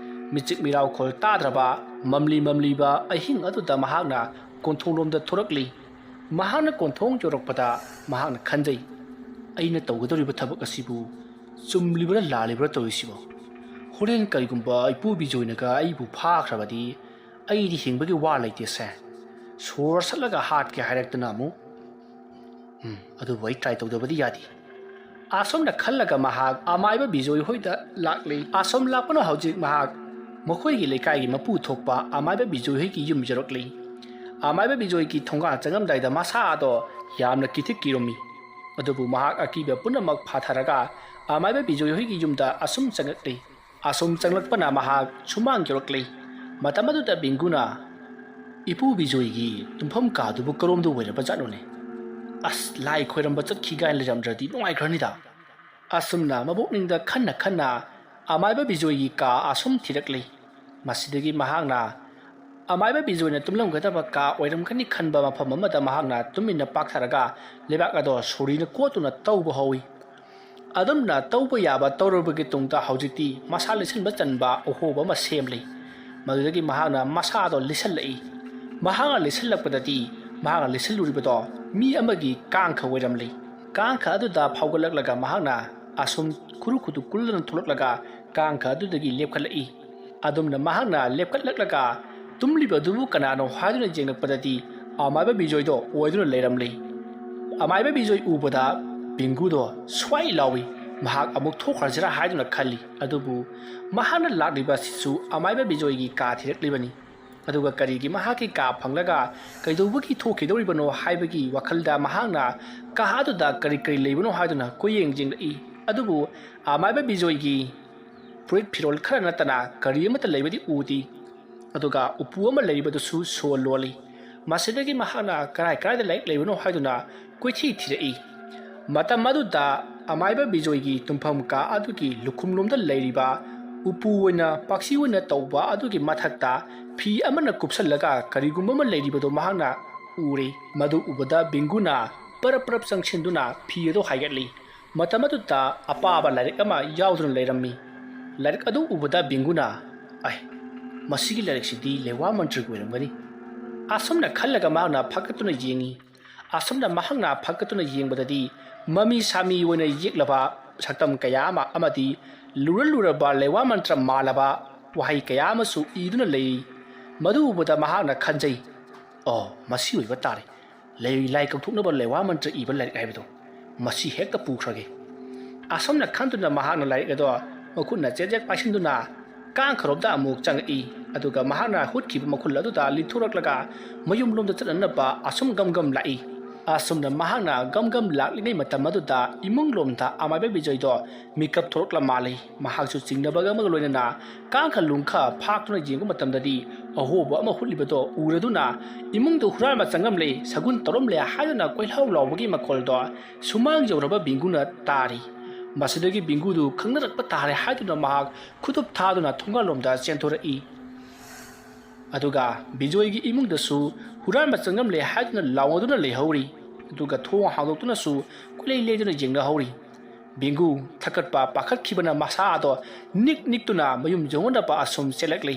ꯃꯤꯆꯤꯛ ꯃꯤꯔꯥꯎꯈꯣꯜ ꯇꯥꯗ꯭ꯔꯕ ꯃꯝꯂꯤ ꯃꯝꯂꯤꯕ ꯑꯍꯤꯡ ꯑꯗꯨꯗ ꯃꯍꯥꯛꯅ ꯀꯣꯟꯊꯣꯡꯂꯣꯝꯗ ꯊꯣꯔꯛꯂꯤ꯫ ꯃꯍꯥꯛꯅ ꯀꯣꯟꯊꯣꯡ ꯌꯧꯔꯛꯄꯗ ꯃꯍꯥꯛꯅ ꯈꯟꯖꯩ, "ꯑꯩꯅ ꯇꯧꯒꯗꯧꯔꯤꯕ ꯊꯕꯛ ꯑꯁꯤꯕꯨ ꯆꯨꯝꯂꯤꯕ꯭ꯔꯥ ꯂꯥꯜꯂꯤꯕ꯭ꯔꯥ ꯇꯧꯔꯤꯁꯤꯕꯣ? ꯍꯣꯔꯦꯟ ꯀꯔꯤꯒꯨꯝꯕ ꯏꯄꯨ ꯕꯤꯖꯣꯏꯅꯒ ꯑꯩꯕꯨ ꯐꯥꯈ꯭ꯔꯕꯗꯤ ꯑꯩꯗꯤ ꯍꯤꯡꯕꯒꯤ ꯋꯥ ꯂꯩꯇꯦꯁꯦ꯫ ꯁꯣꯔ ꯁꯠꯂꯒ ꯍꯥꯠꯀꯦ ꯍꯥꯏꯔꯛꯇꯅ ꯑꯃꯨꯛ꯫ ꯎꯝ, ꯑꯗꯨꯕꯨ ꯑꯩ ꯇ꯭ꯔꯥꯏ ꯇꯧꯗꯕꯗꯤ ꯌꯥꯗꯦ"꯫ ꯑꯁꯨꯝꯅ ꯈꯜꯂꯒ ꯃꯍꯥꯛ ꯑꯃꯥꯏꯕ ꯕꯤꯖꯣꯏ ꯍꯣꯏꯗ ꯂꯥꯛꯂꯤ꯫ ꯑꯁꯨꯝ ꯂꯥꯛꯄꯅ ꯍꯧꯖꯤꯛ ꯃꯍꯥꯛ ꯃꯈꯣꯏꯒꯤ ꯂꯩꯀꯥꯏꯒꯤ ꯃꯄꯨ ꯊꯣꯛꯄ ꯑꯃꯥꯏꯕ ꯕꯤꯖꯣꯏ ꯍꯣꯏꯒꯤ ꯌꯨꯝ ꯌꯧꯔꯛꯂꯤ꯫ ꯑꯃꯥꯏꯕ ꯕꯤꯖꯣꯏꯒꯤ ꯊꯣꯡꯒꯥꯟ ꯆꯪꯉꯝꯗꯥꯏꯗ ꯃꯁꯥ ꯑꯗꯣ ꯌꯥꯝꯅ ꯀꯤꯊꯤꯛ ꯀꯤꯔꯝꯃꯤ꯫ ꯑꯗꯨꯕꯨ ꯃꯍꯥꯛ ꯑꯀꯤꯕ ꯄꯨꯝꯅꯃꯛ ꯐꯥꯊꯔꯒ ꯑꯃꯥꯏꯕ ꯕꯤꯖꯣꯏ ꯍꯣꯏꯒꯤ ꯌꯨꯝꯗ ꯑꯁꯨꯝ ꯆꯪꯉꯛꯂꯤ꯫ ꯑꯁꯨꯝ ꯆꯪꯂꯛꯄꯅ ꯃꯍꯥꯛ ꯁꯨꯃꯥꯡ ꯌꯧꯔꯛꯂꯤ꯫ ꯃꯇꯝ ꯑꯗꯨꯗ ꯕꯤꯡꯒꯨꯅ, "ꯏꯄꯨ ꯕꯤꯖꯣꯏꯒꯤ ꯇꯨꯝꯐꯝ ꯀꯥꯗꯨꯕꯨ ꯀꯔꯣꯝꯗ ꯑꯣꯏꯔꯕ ꯖꯥꯠꯅꯣꯅꯦ? ꯑꯁ, ꯂꯥꯏ ꯈꯣꯏꯔꯝꯕ ꯆꯠꯈꯤ ꯀꯥꯏꯅ ꯂꯩꯔꯝꯗ꯭ꯔꯗꯤ ꯅꯨꯡꯉꯥꯏꯈ꯭ꯔꯅꯤꯗ"꯫ ꯑꯁꯨꯝꯅ ꯃꯕꯨꯛꯅꯤꯡꯗ ꯈꯟꯅ ꯈꯟꯅ ꯑꯃꯥꯏꯕ ꯕꯤꯖꯣꯏꯒꯤ ꯀꯥ ꯑꯁꯨꯝ ꯊꯤꯔꯛꯂꯤ꯫ ꯃꯁꯤꯗꯒꯤ ꯃꯍꯥꯛꯅ ꯑꯃꯥꯏꯕ ꯕꯤꯖꯣꯏꯅ ꯇꯨꯝꯂꯝꯒꯗꯕ ꯀꯥ ꯑꯣꯏꯔꯝꯒꯅꯤ ꯈꯟꯕ ꯃꯐꯝ ꯑꯃꯗ ꯃꯍꯥꯛꯅ ꯇꯨꯃꯤꯟꯅ ꯄꯥꯛꯊꯔꯒ ꯂꯩꯕꯥꯛ ꯑꯗꯣ ꯁꯣꯔꯤꯅ ꯀꯣꯠꯇꯨꯅ ꯇꯧꯕ ꯍꯧꯏ꯫ ꯑꯗꯨꯝꯅ ꯇꯧꯕ ꯌꯥꯕ ꯇꯧꯔꯕꯒꯤ ꯇꯨꯡꯗ ꯍꯧꯖꯤꯛꯇꯤ ꯃꯁꯥ ꯂꯤꯁꯤꯟꯕ ꯆꯟꯕ ꯑꯍꯣꯕ ꯑꯃ ꯁꯦꯝꯂꯤ꯫ ꯃꯗꯨꯗꯒꯤ ꯃꯍꯥꯛꯅ ꯃꯁꯥꯗꯣ ꯂꯤꯁꯜꯂꯛꯏ꯫ ꯃꯍꯥꯛꯅ ꯂꯤꯁꯜꯂꯛꯄꯗꯗꯤ ꯃꯍꯥꯛꯅ ꯂꯤꯁꯜꯂꯨꯔꯤꯕꯗꯣ ꯃꯤ ꯑꯃꯒꯤ ꯀꯥꯡꯈ ꯑꯣꯏꯔꯝꯂꯤ꯫ ꯀꯥꯡꯈ ꯑꯗꯨꯗ ꯐꯥꯎꯒꯠꯂꯛꯂꯒ ꯃꯍꯥꯛꯅ ꯑꯁꯨꯝ ꯈꯨꯔꯨ ꯈꯨꯗꯨ ꯀꯨꯜꯂꯅ ꯊꯣꯛꯂꯛꯂꯒ ꯀꯥꯡꯈ ꯑꯗꯨꯗꯒꯤ ꯂꯦꯞꯈꯠꯂꯛꯏ꯫ ꯑꯗꯨꯝꯅ ꯃꯍꯥꯛꯅ ꯂꯦꯞꯈꯠꯂꯛꯂꯒ ꯇꯨꯝꯂꯤꯕ ꯑꯗꯨꯕꯨ ꯀꯅꯥꯅꯣ ꯍꯥꯏꯗꯨꯅ ꯌꯦꯡꯂꯛꯄꯗꯗꯤ ꯑꯃꯥꯏꯕ ꯕꯤꯖꯣꯏꯗꯣ ꯑꯣꯏꯗꯨꯅ ꯂꯩꯔꯝꯂꯤ꯫ ꯑꯃꯥꯏꯕ ꯕꯤꯖꯣꯏ ꯎꯕꯗ ꯕꯤꯡꯒꯨꯗꯣ ꯁ꯭ꯋꯥꯏ ꯂꯥꯎꯏ꯫ ꯃꯍꯥꯛ ꯑꯃꯨꯛ ꯊꯣꯛꯈ꯭ꯔꯁꯤꯔꯥ ꯍꯥꯏꯗꯨꯅ ꯈꯜꯂꯤ꯫ ꯑꯗꯨꯕꯨ ꯃꯍꯥꯛꯅ ꯂꯥꯛꯂꯤꯕ ꯑꯁꯤꯁꯨ ꯑꯃꯥꯏꯕ ꯕꯤꯖꯣꯏꯒꯤ ꯀꯥ ꯊꯤꯔꯛꯂꯤꯕꯅꯤ꯫ ꯑꯗꯨꯒ ꯀꯔꯤꯒꯤ ꯃꯍꯥꯛꯀꯤ ꯀꯥ ꯐꯪꯂꯒ ꯀꯩꯗꯧꯕꯒꯤ ꯊꯣꯛꯈꯤꯗꯧꯔꯤꯕꯅꯣ ꯍꯥꯏꯕꯒꯤ ꯋꯥꯈꯜꯗ ꯃꯍꯥꯛꯅ ꯀꯥ ꯑꯗꯨꯗ ꯀꯔꯤ ꯀꯔꯤ ꯂꯩꯕꯅꯣ ꯍꯥꯏꯗꯨꯅ ꯀꯣꯏꯌꯦꯡ ꯌꯦꯡꯂꯛꯏ꯫ ꯑꯗꯨꯕꯨ ꯑꯃꯥꯏꯕ ꯕꯤꯖꯣꯏꯒꯤ ꯐꯨꯔꯤꯠ ꯐꯤꯔꯣꯜ ꯈꯔ ꯅꯠꯇꯅ ꯀꯔꯤ ꯑꯃꯠꯇ ꯂꯩꯕꯗꯤ ꯎꯗꯦ꯫ ꯑꯗꯨꯒ ꯎꯄꯨ ꯑꯃ ꯂꯩꯔꯤꯕꯗꯨꯁꯨ ꯁꯣ ꯂꯣꯜꯂꯤ꯫ ꯃꯁꯤꯗꯒꯤ ꯃꯍꯥꯛꯅ ꯀꯔꯥꯏ ꯀꯔꯥꯏꯗ ꯂꯥꯏꯔꯤꯛ ꯂꯩꯕꯅꯣ ꯍꯥꯏꯗꯨꯅ ꯀꯣꯏꯊꯤ ꯊꯤꯔꯛꯏ꯫ ꯃꯇꯝ ꯑꯗꯨꯗ ꯑꯃꯥꯏꯕ ꯕꯤꯖꯣꯏꯒꯤ ꯇꯨꯝꯐꯝ ꯀꯥ ꯑꯗꯨꯒꯤ ꯂꯨꯈꯨꯝꯂꯣꯝꯗ ꯂꯩꯔꯤꯕ ꯎꯄꯨ ꯑꯣꯏꯅ ꯄꯥꯛꯁꯤ ꯑꯣꯏꯅ ꯇꯧꯕ ꯑꯗꯨꯒꯤ ꯃꯊꯛꯇ ꯐꯤ ꯑꯃꯅ ꯀꯨꯞꯁꯜꯂꯒ ꯀꯔꯤꯒꯨꯝꯕ ꯑꯃ ꯂꯩꯔꯤꯕꯗꯨ ꯃꯍꯥꯛꯅ ꯎꯔꯦ꯫ ꯃꯗꯨ ꯎꯕꯗ ꯕꯤꯡꯒꯨꯅ ꯄꯔꯞ ꯄꯔꯞ ꯆꯪꯁꯤꯟꯗꯨꯅ ꯐꯤ ꯑꯗꯨ ꯍꯥꯏꯒꯠꯂꯤ꯫ ꯃꯇꯝ ꯑꯗꯨꯗ ꯑꯄꯥꯕ ꯂꯥꯏꯔꯤꯛ ꯑꯃ ꯌꯥꯎꯗꯨꯅ ꯂꯩꯔꯝꯃꯤ꯫ ꯂꯥꯏꯔꯤꯛ ꯑꯗꯨ ꯎꯕꯗ ꯕꯤꯡꯒꯨꯅ, "ꯑꯩ, ꯃꯁꯤꯒꯤ ꯂꯥꯏꯔꯤꯛꯁꯤꯗꯤ ꯂꯩꯋꯥ ꯃꯟꯇ꯭ꯔꯒꯤ ꯑꯣꯏꯔꯝꯒꯅꯤ꯫" ꯑꯁꯨꯝꯅ ꯈꯜꯂꯒ ꯃꯍꯥꯛꯅ ꯐꯥꯀꯠꯇꯨꯅ ꯌꯦꯡꯉꯤ꯫ ꯑꯁꯨꯝꯅ ꯃꯍꯥꯛꯅ ꯐꯥꯀꯠꯇꯨꯅ ꯌꯦꯡꯕꯗꯗꯤ ꯃꯃꯤ ꯁꯥꯃꯤ ꯑꯣꯏꯅ ꯌꯦꯛꯂꯕ ꯁꯛꯇꯝ ꯀꯌꯥ ꯑꯃ ꯑꯃꯗꯤ ꯂꯨꯔ ꯂꯨꯔꯕ ꯂꯩꯋꯥ ꯃꯟꯇ꯭ꯔ ꯃꯥꯜꯂꯕ ꯋꯥꯍꯩ ꯀꯌꯥ ꯑꯃꯁꯨ ꯏꯗꯨꯅ ꯂꯩꯔꯤ꯫ ꯃꯗꯨ ꯎꯕꯗ ꯃꯍꯥꯛꯅ ꯈꯟꯖꯩ, "ꯑꯣ, ꯃꯁꯤ ꯑꯣꯏꯕ ꯇꯥꯔꯦ꯫ ꯂꯩ ꯂꯥꯏ ꯀꯧꯊꯣꯛꯅꯕ ꯂꯩꯋꯥ ꯃꯟꯇ꯭ꯔ ꯏꯕ ꯂꯥꯏꯔꯤꯛ ꯍꯥꯏꯕꯗꯣ ꯃꯁꯤ ꯍꯦꯛꯇ ꯄꯨꯈ꯭ꯔꯒꯦ꯫" ꯑꯁꯨꯝꯅ ꯈꯟꯗꯨꯅ ꯃꯍꯥꯛꯅ ꯂꯥꯏꯔꯤꯛ ꯑꯗꯣ ꯃꯈꯨꯠꯅ ꯆꯦꯖꯦꯛ ꯄꯥꯏꯁꯤꯟꯗꯨꯅ ꯀꯥꯡꯈꯔꯣꯝꯗ ꯑꯃꯨꯛ ꯆꯪꯉꯛꯏ꯫ ꯑꯗꯨꯒ ꯃꯍꯥꯛꯅ ꯍꯨꯠꯈꯤꯕ ꯃꯈꯨꯜ ꯑꯗꯨꯗ ꯂꯤꯠꯊꯣꯔꯛꯂꯒ ꯃꯌꯨꯝꯂꯣꯝꯗ ꯆꯠꯅꯅꯕ ꯑꯁꯨꯝ ꯒꯝ ꯒꯝ ꯂꯥꯛꯏ꯫ ꯑꯁꯨꯝꯅ ꯃꯍꯥꯛꯅ ꯒꯝ ꯒꯝ ꯂꯥꯛꯂꯤꯉꯩ ꯃꯇꯝ ꯑꯗꯨꯗ ꯏꯃꯨꯡꯂꯣꯝꯗ ꯑꯃꯥꯏꯕ ꯕꯤꯖꯣꯏꯗꯣ ꯃꯤꯀꯞ ꯊꯣꯛꯂꯛꯂ ꯃꯥꯜꯂꯤ꯫ ꯃꯍꯥꯛꯁꯨ ꯆꯤꯡꯅꯕꯒ ꯑꯃꯒ ꯂꯣꯏꯅꯅ ꯀꯥꯡꯈ ꯂꯨꯡꯈ ꯐꯥꯛꯇꯨꯅ ꯌꯦꯡꯕ ꯃꯇꯝꯗꯗꯤ ꯑꯍꯣꯕ ꯑꯃ ꯍꯨꯠꯂꯤꯕꯗꯣ ꯎꯔꯗꯨꯅ ꯏꯃꯨꯡꯗ ꯍꯨꯔꯥꯟꯕ ꯆꯪꯂꯝꯂꯦ, ꯁꯒꯨꯟ ꯇꯧꯔꯝꯂꯦ ꯍꯥꯏꯗꯨꯅ ꯀꯣꯏꯂꯥꯎ ꯂꯥꯎꯕꯒꯤ ꯃꯈꯣꯜꯗꯣ ꯁꯨꯃꯥꯡ ꯌꯧꯔꯕ ꯕꯤꯡꯒꯨꯅ ꯇꯥꯔꯤ꯫ ꯃꯁꯤꯗꯒꯤ ꯕꯤꯡꯒꯨꯗꯨ ꯈꯪꯅꯔꯛꯄ ꯇꯥꯔꯦ ꯍꯥꯏꯗꯨꯅ ꯃꯍꯥꯛ ꯈꯨꯗꯨꯞ ꯊꯥꯗꯨꯅ ꯊꯣꯡꯒꯥꯜꯂꯣꯝꯗ ꯆꯦꯟꯊꯣꯔꯛꯏ꯫ ꯑꯗꯨꯒ ꯕꯤꯖꯣꯏꯒꯤ ꯏꯃꯨꯡꯗꯁꯨ ꯍꯨꯔꯥꯟꯕ ꯆꯪꯂꯝꯂꯦ ꯍꯥꯏꯗꯨꯅ ꯂꯥꯎꯅꯗꯨꯅ ꯂꯩꯍꯧꯔꯤ꯫ ꯑꯗꯨꯒ ꯊꯣꯡ ꯍꯥꯡꯗꯣꯛꯇꯨꯅꯁꯨ ꯀꯣꯏꯂꯩ ꯂꯩꯗꯨꯅ ꯌꯦꯡꯅꯍꯧꯔꯤ꯫ ꯕꯤꯡꯒꯨ ꯊꯛꯀꯠꯄ ꯄꯥꯈꯠꯈꯤꯕꯅ ꯃꯁꯥ ꯑꯗꯣ ꯅꯤꯛ ꯅꯤꯛꯇꯨꯅ ꯃꯌꯨꯝ ꯌꯧꯅꯅꯕ ꯑꯁꯨꯝ ꯆꯦꯜꯂꯛꯂꯤ꯫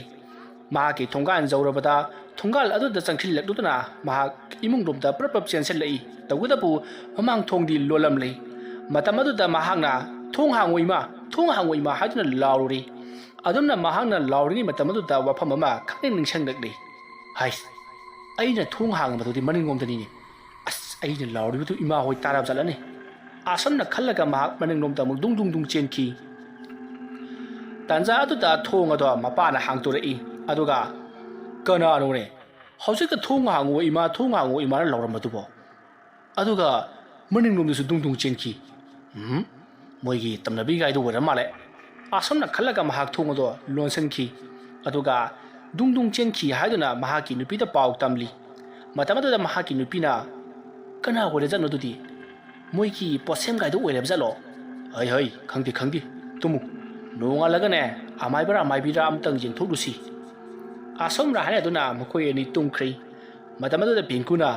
ꯃꯍꯥꯛꯀꯤ ꯊꯣꯡꯒꯥꯟ ꯌꯧꯔꯕꯗ ꯊꯣꯡꯒꯥꯜ ꯑꯗꯨꯗ ꯆꯪꯁꯤꯜꯂꯛꯂꯨꯗꯨꯅ ꯃꯍꯥꯛ ꯏꯃꯨꯡꯂꯣꯝꯗ ꯄ꯭ꯔꯞ ꯄ꯭ꯔꯞ ꯆꯦꯟꯁꯤꯜꯂꯛꯏ꯫ ꯇꯧꯕꯇꯕꯨ ꯃꯃꯥꯡ ꯊꯣꯡꯗꯤ ꯂꯣꯜꯂꯝꯂꯤ꯫ ꯃꯇꯝ ꯑꯗꯨꯗ ꯃꯍꯥꯛꯅ, "ꯊꯣꯡ ꯍꯥꯡꯉꯣ ꯏꯃꯥ, ꯊꯣꯡ ꯍꯥꯡꯉꯣ ꯏꯃꯥ" ꯍꯥꯏꯗꯨꯅ ꯂꯥꯎꯔꯨꯔꯤ꯫ ꯑꯗꯨꯝꯅ ꯃꯍꯥꯛꯅ ꯂꯥꯎꯔꯤꯉꯩ ꯃꯇꯝ ꯑꯗꯨꯗ ꯋꯥꯐꯝ ꯑꯃ ꯈꯪꯅꯤꯡ ꯅꯤꯡꯁꯤꯡꯂꯛꯂꯤ꯫ "ꯍꯥꯏ, ꯑꯩꯅ ꯊꯣꯡ ꯍꯥꯡꯕꯗꯨꯗꯤ ꯃꯅꯤꯡꯂꯣꯝꯗꯅꯤꯅꯦ꯫ ꯑꯁ, ꯑꯩꯅ ꯂꯥꯎꯔꯤꯕꯗꯨ ꯏꯃꯥ ꯍꯣꯏ ꯇꯥꯔꯕ ꯖꯥꯠꯂꯅꯦ?" ꯑꯁꯨꯝꯅ ꯈꯜꯂꯒ ꯃꯍꯥꯛ ꯃꯅꯤꯡꯂꯣꯝꯗ ꯑꯃꯨꯛ ꯗꯨꯡ ꯗꯨꯡ ꯗꯨꯡ ꯆꯦꯟꯈꯤ꯫ ꯇꯥꯟꯖꯥ ꯑꯗꯨꯗ ꯊꯣꯡ ꯑꯗꯣ ꯃꯄꯥꯅ ꯍꯥꯡꯗꯣꯔꯛꯏ꯫ ꯑꯗꯨꯒ, "ꯀꯅꯥꯅꯣꯅꯦ ꯍꯧꯖꯤꯛꯇ 'ꯊꯣꯡ ꯍꯥꯡꯉꯨ ꯏꯃꯥ, ꯊꯣꯡ ꯍꯥꯡꯉꯨ ꯏꯃꯥꯅ' ꯂꯥꯎꯔꯝꯕꯗꯨꯕꯣ?" ꯑꯗꯨꯒ ꯃꯅꯤꯡꯂꯣꯝꯗꯁꯨ ꯗꯨꯡ ꯗꯨꯡ ꯆꯦꯟꯈꯤ꯫ "ꯎꯝ, ꯃꯣꯏꯒꯤ ꯇꯝꯅꯕꯤ ꯒꯥꯏꯗꯨ ꯑꯣꯏꯔ ꯃꯥꯜꯂꯦ꯫" ꯑꯁꯨꯝꯅ ꯈꯜꯂꯒ ꯃꯍꯥꯛ ꯊꯣꯡ ꯑꯗꯣ ꯂꯣꯟꯁꯤꯟꯈꯤ꯫ ꯑꯗꯨꯒ ꯗꯨꯡ ꯗꯨꯡ ꯆꯦꯟꯈꯤ ꯍꯥꯏꯗꯨꯅ ꯃꯍꯥꯛꯀꯤ ꯅꯨꯄꯤꯗ ꯄꯥꯎ ꯇꯝꯂꯤ꯫ ꯃꯇꯝ ꯑꯗꯨꯗ ꯃꯍꯥꯛꯀꯤ ꯅꯨꯄꯤꯅ, "ꯀꯅꯥ ꯑꯣꯏꯔꯖꯥꯠꯅꯣ ꯑꯗꯨꯗꯤ? ꯃꯣꯏꯒꯤ ꯄꯣꯠꯁꯦꯝ ꯒꯥꯏꯗꯨ ꯑꯣꯏꯔꯕ ꯖꯥꯠꯂꯣ?" "ꯍꯩ ꯍꯩ, ꯈꯪꯗꯦ ꯈꯪꯗꯦ, ꯇꯨꯝꯃꯨ꯫" "ꯅꯣꯡꯉꯥꯜꯂꯒꯅꯦ ꯑꯃꯥꯏꯕꯔꯥ ꯑꯃꯥꯏꯕꯤꯔꯥ ꯑꯃꯇꯪ ꯌꯦꯡꯊꯣꯛꯂꯨꯁꯤ"꯫ ꯑꯁꯨꯝꯅ ꯍꯥꯏꯅꯗꯨꯅ ꯃꯈꯣꯏ ꯑꯅꯤ ꯇꯨꯝꯈ꯭ꯔꯦ꯫ ꯃꯇꯝ ꯑꯗꯨꯗ ꯕꯤꯡꯀꯨꯅ,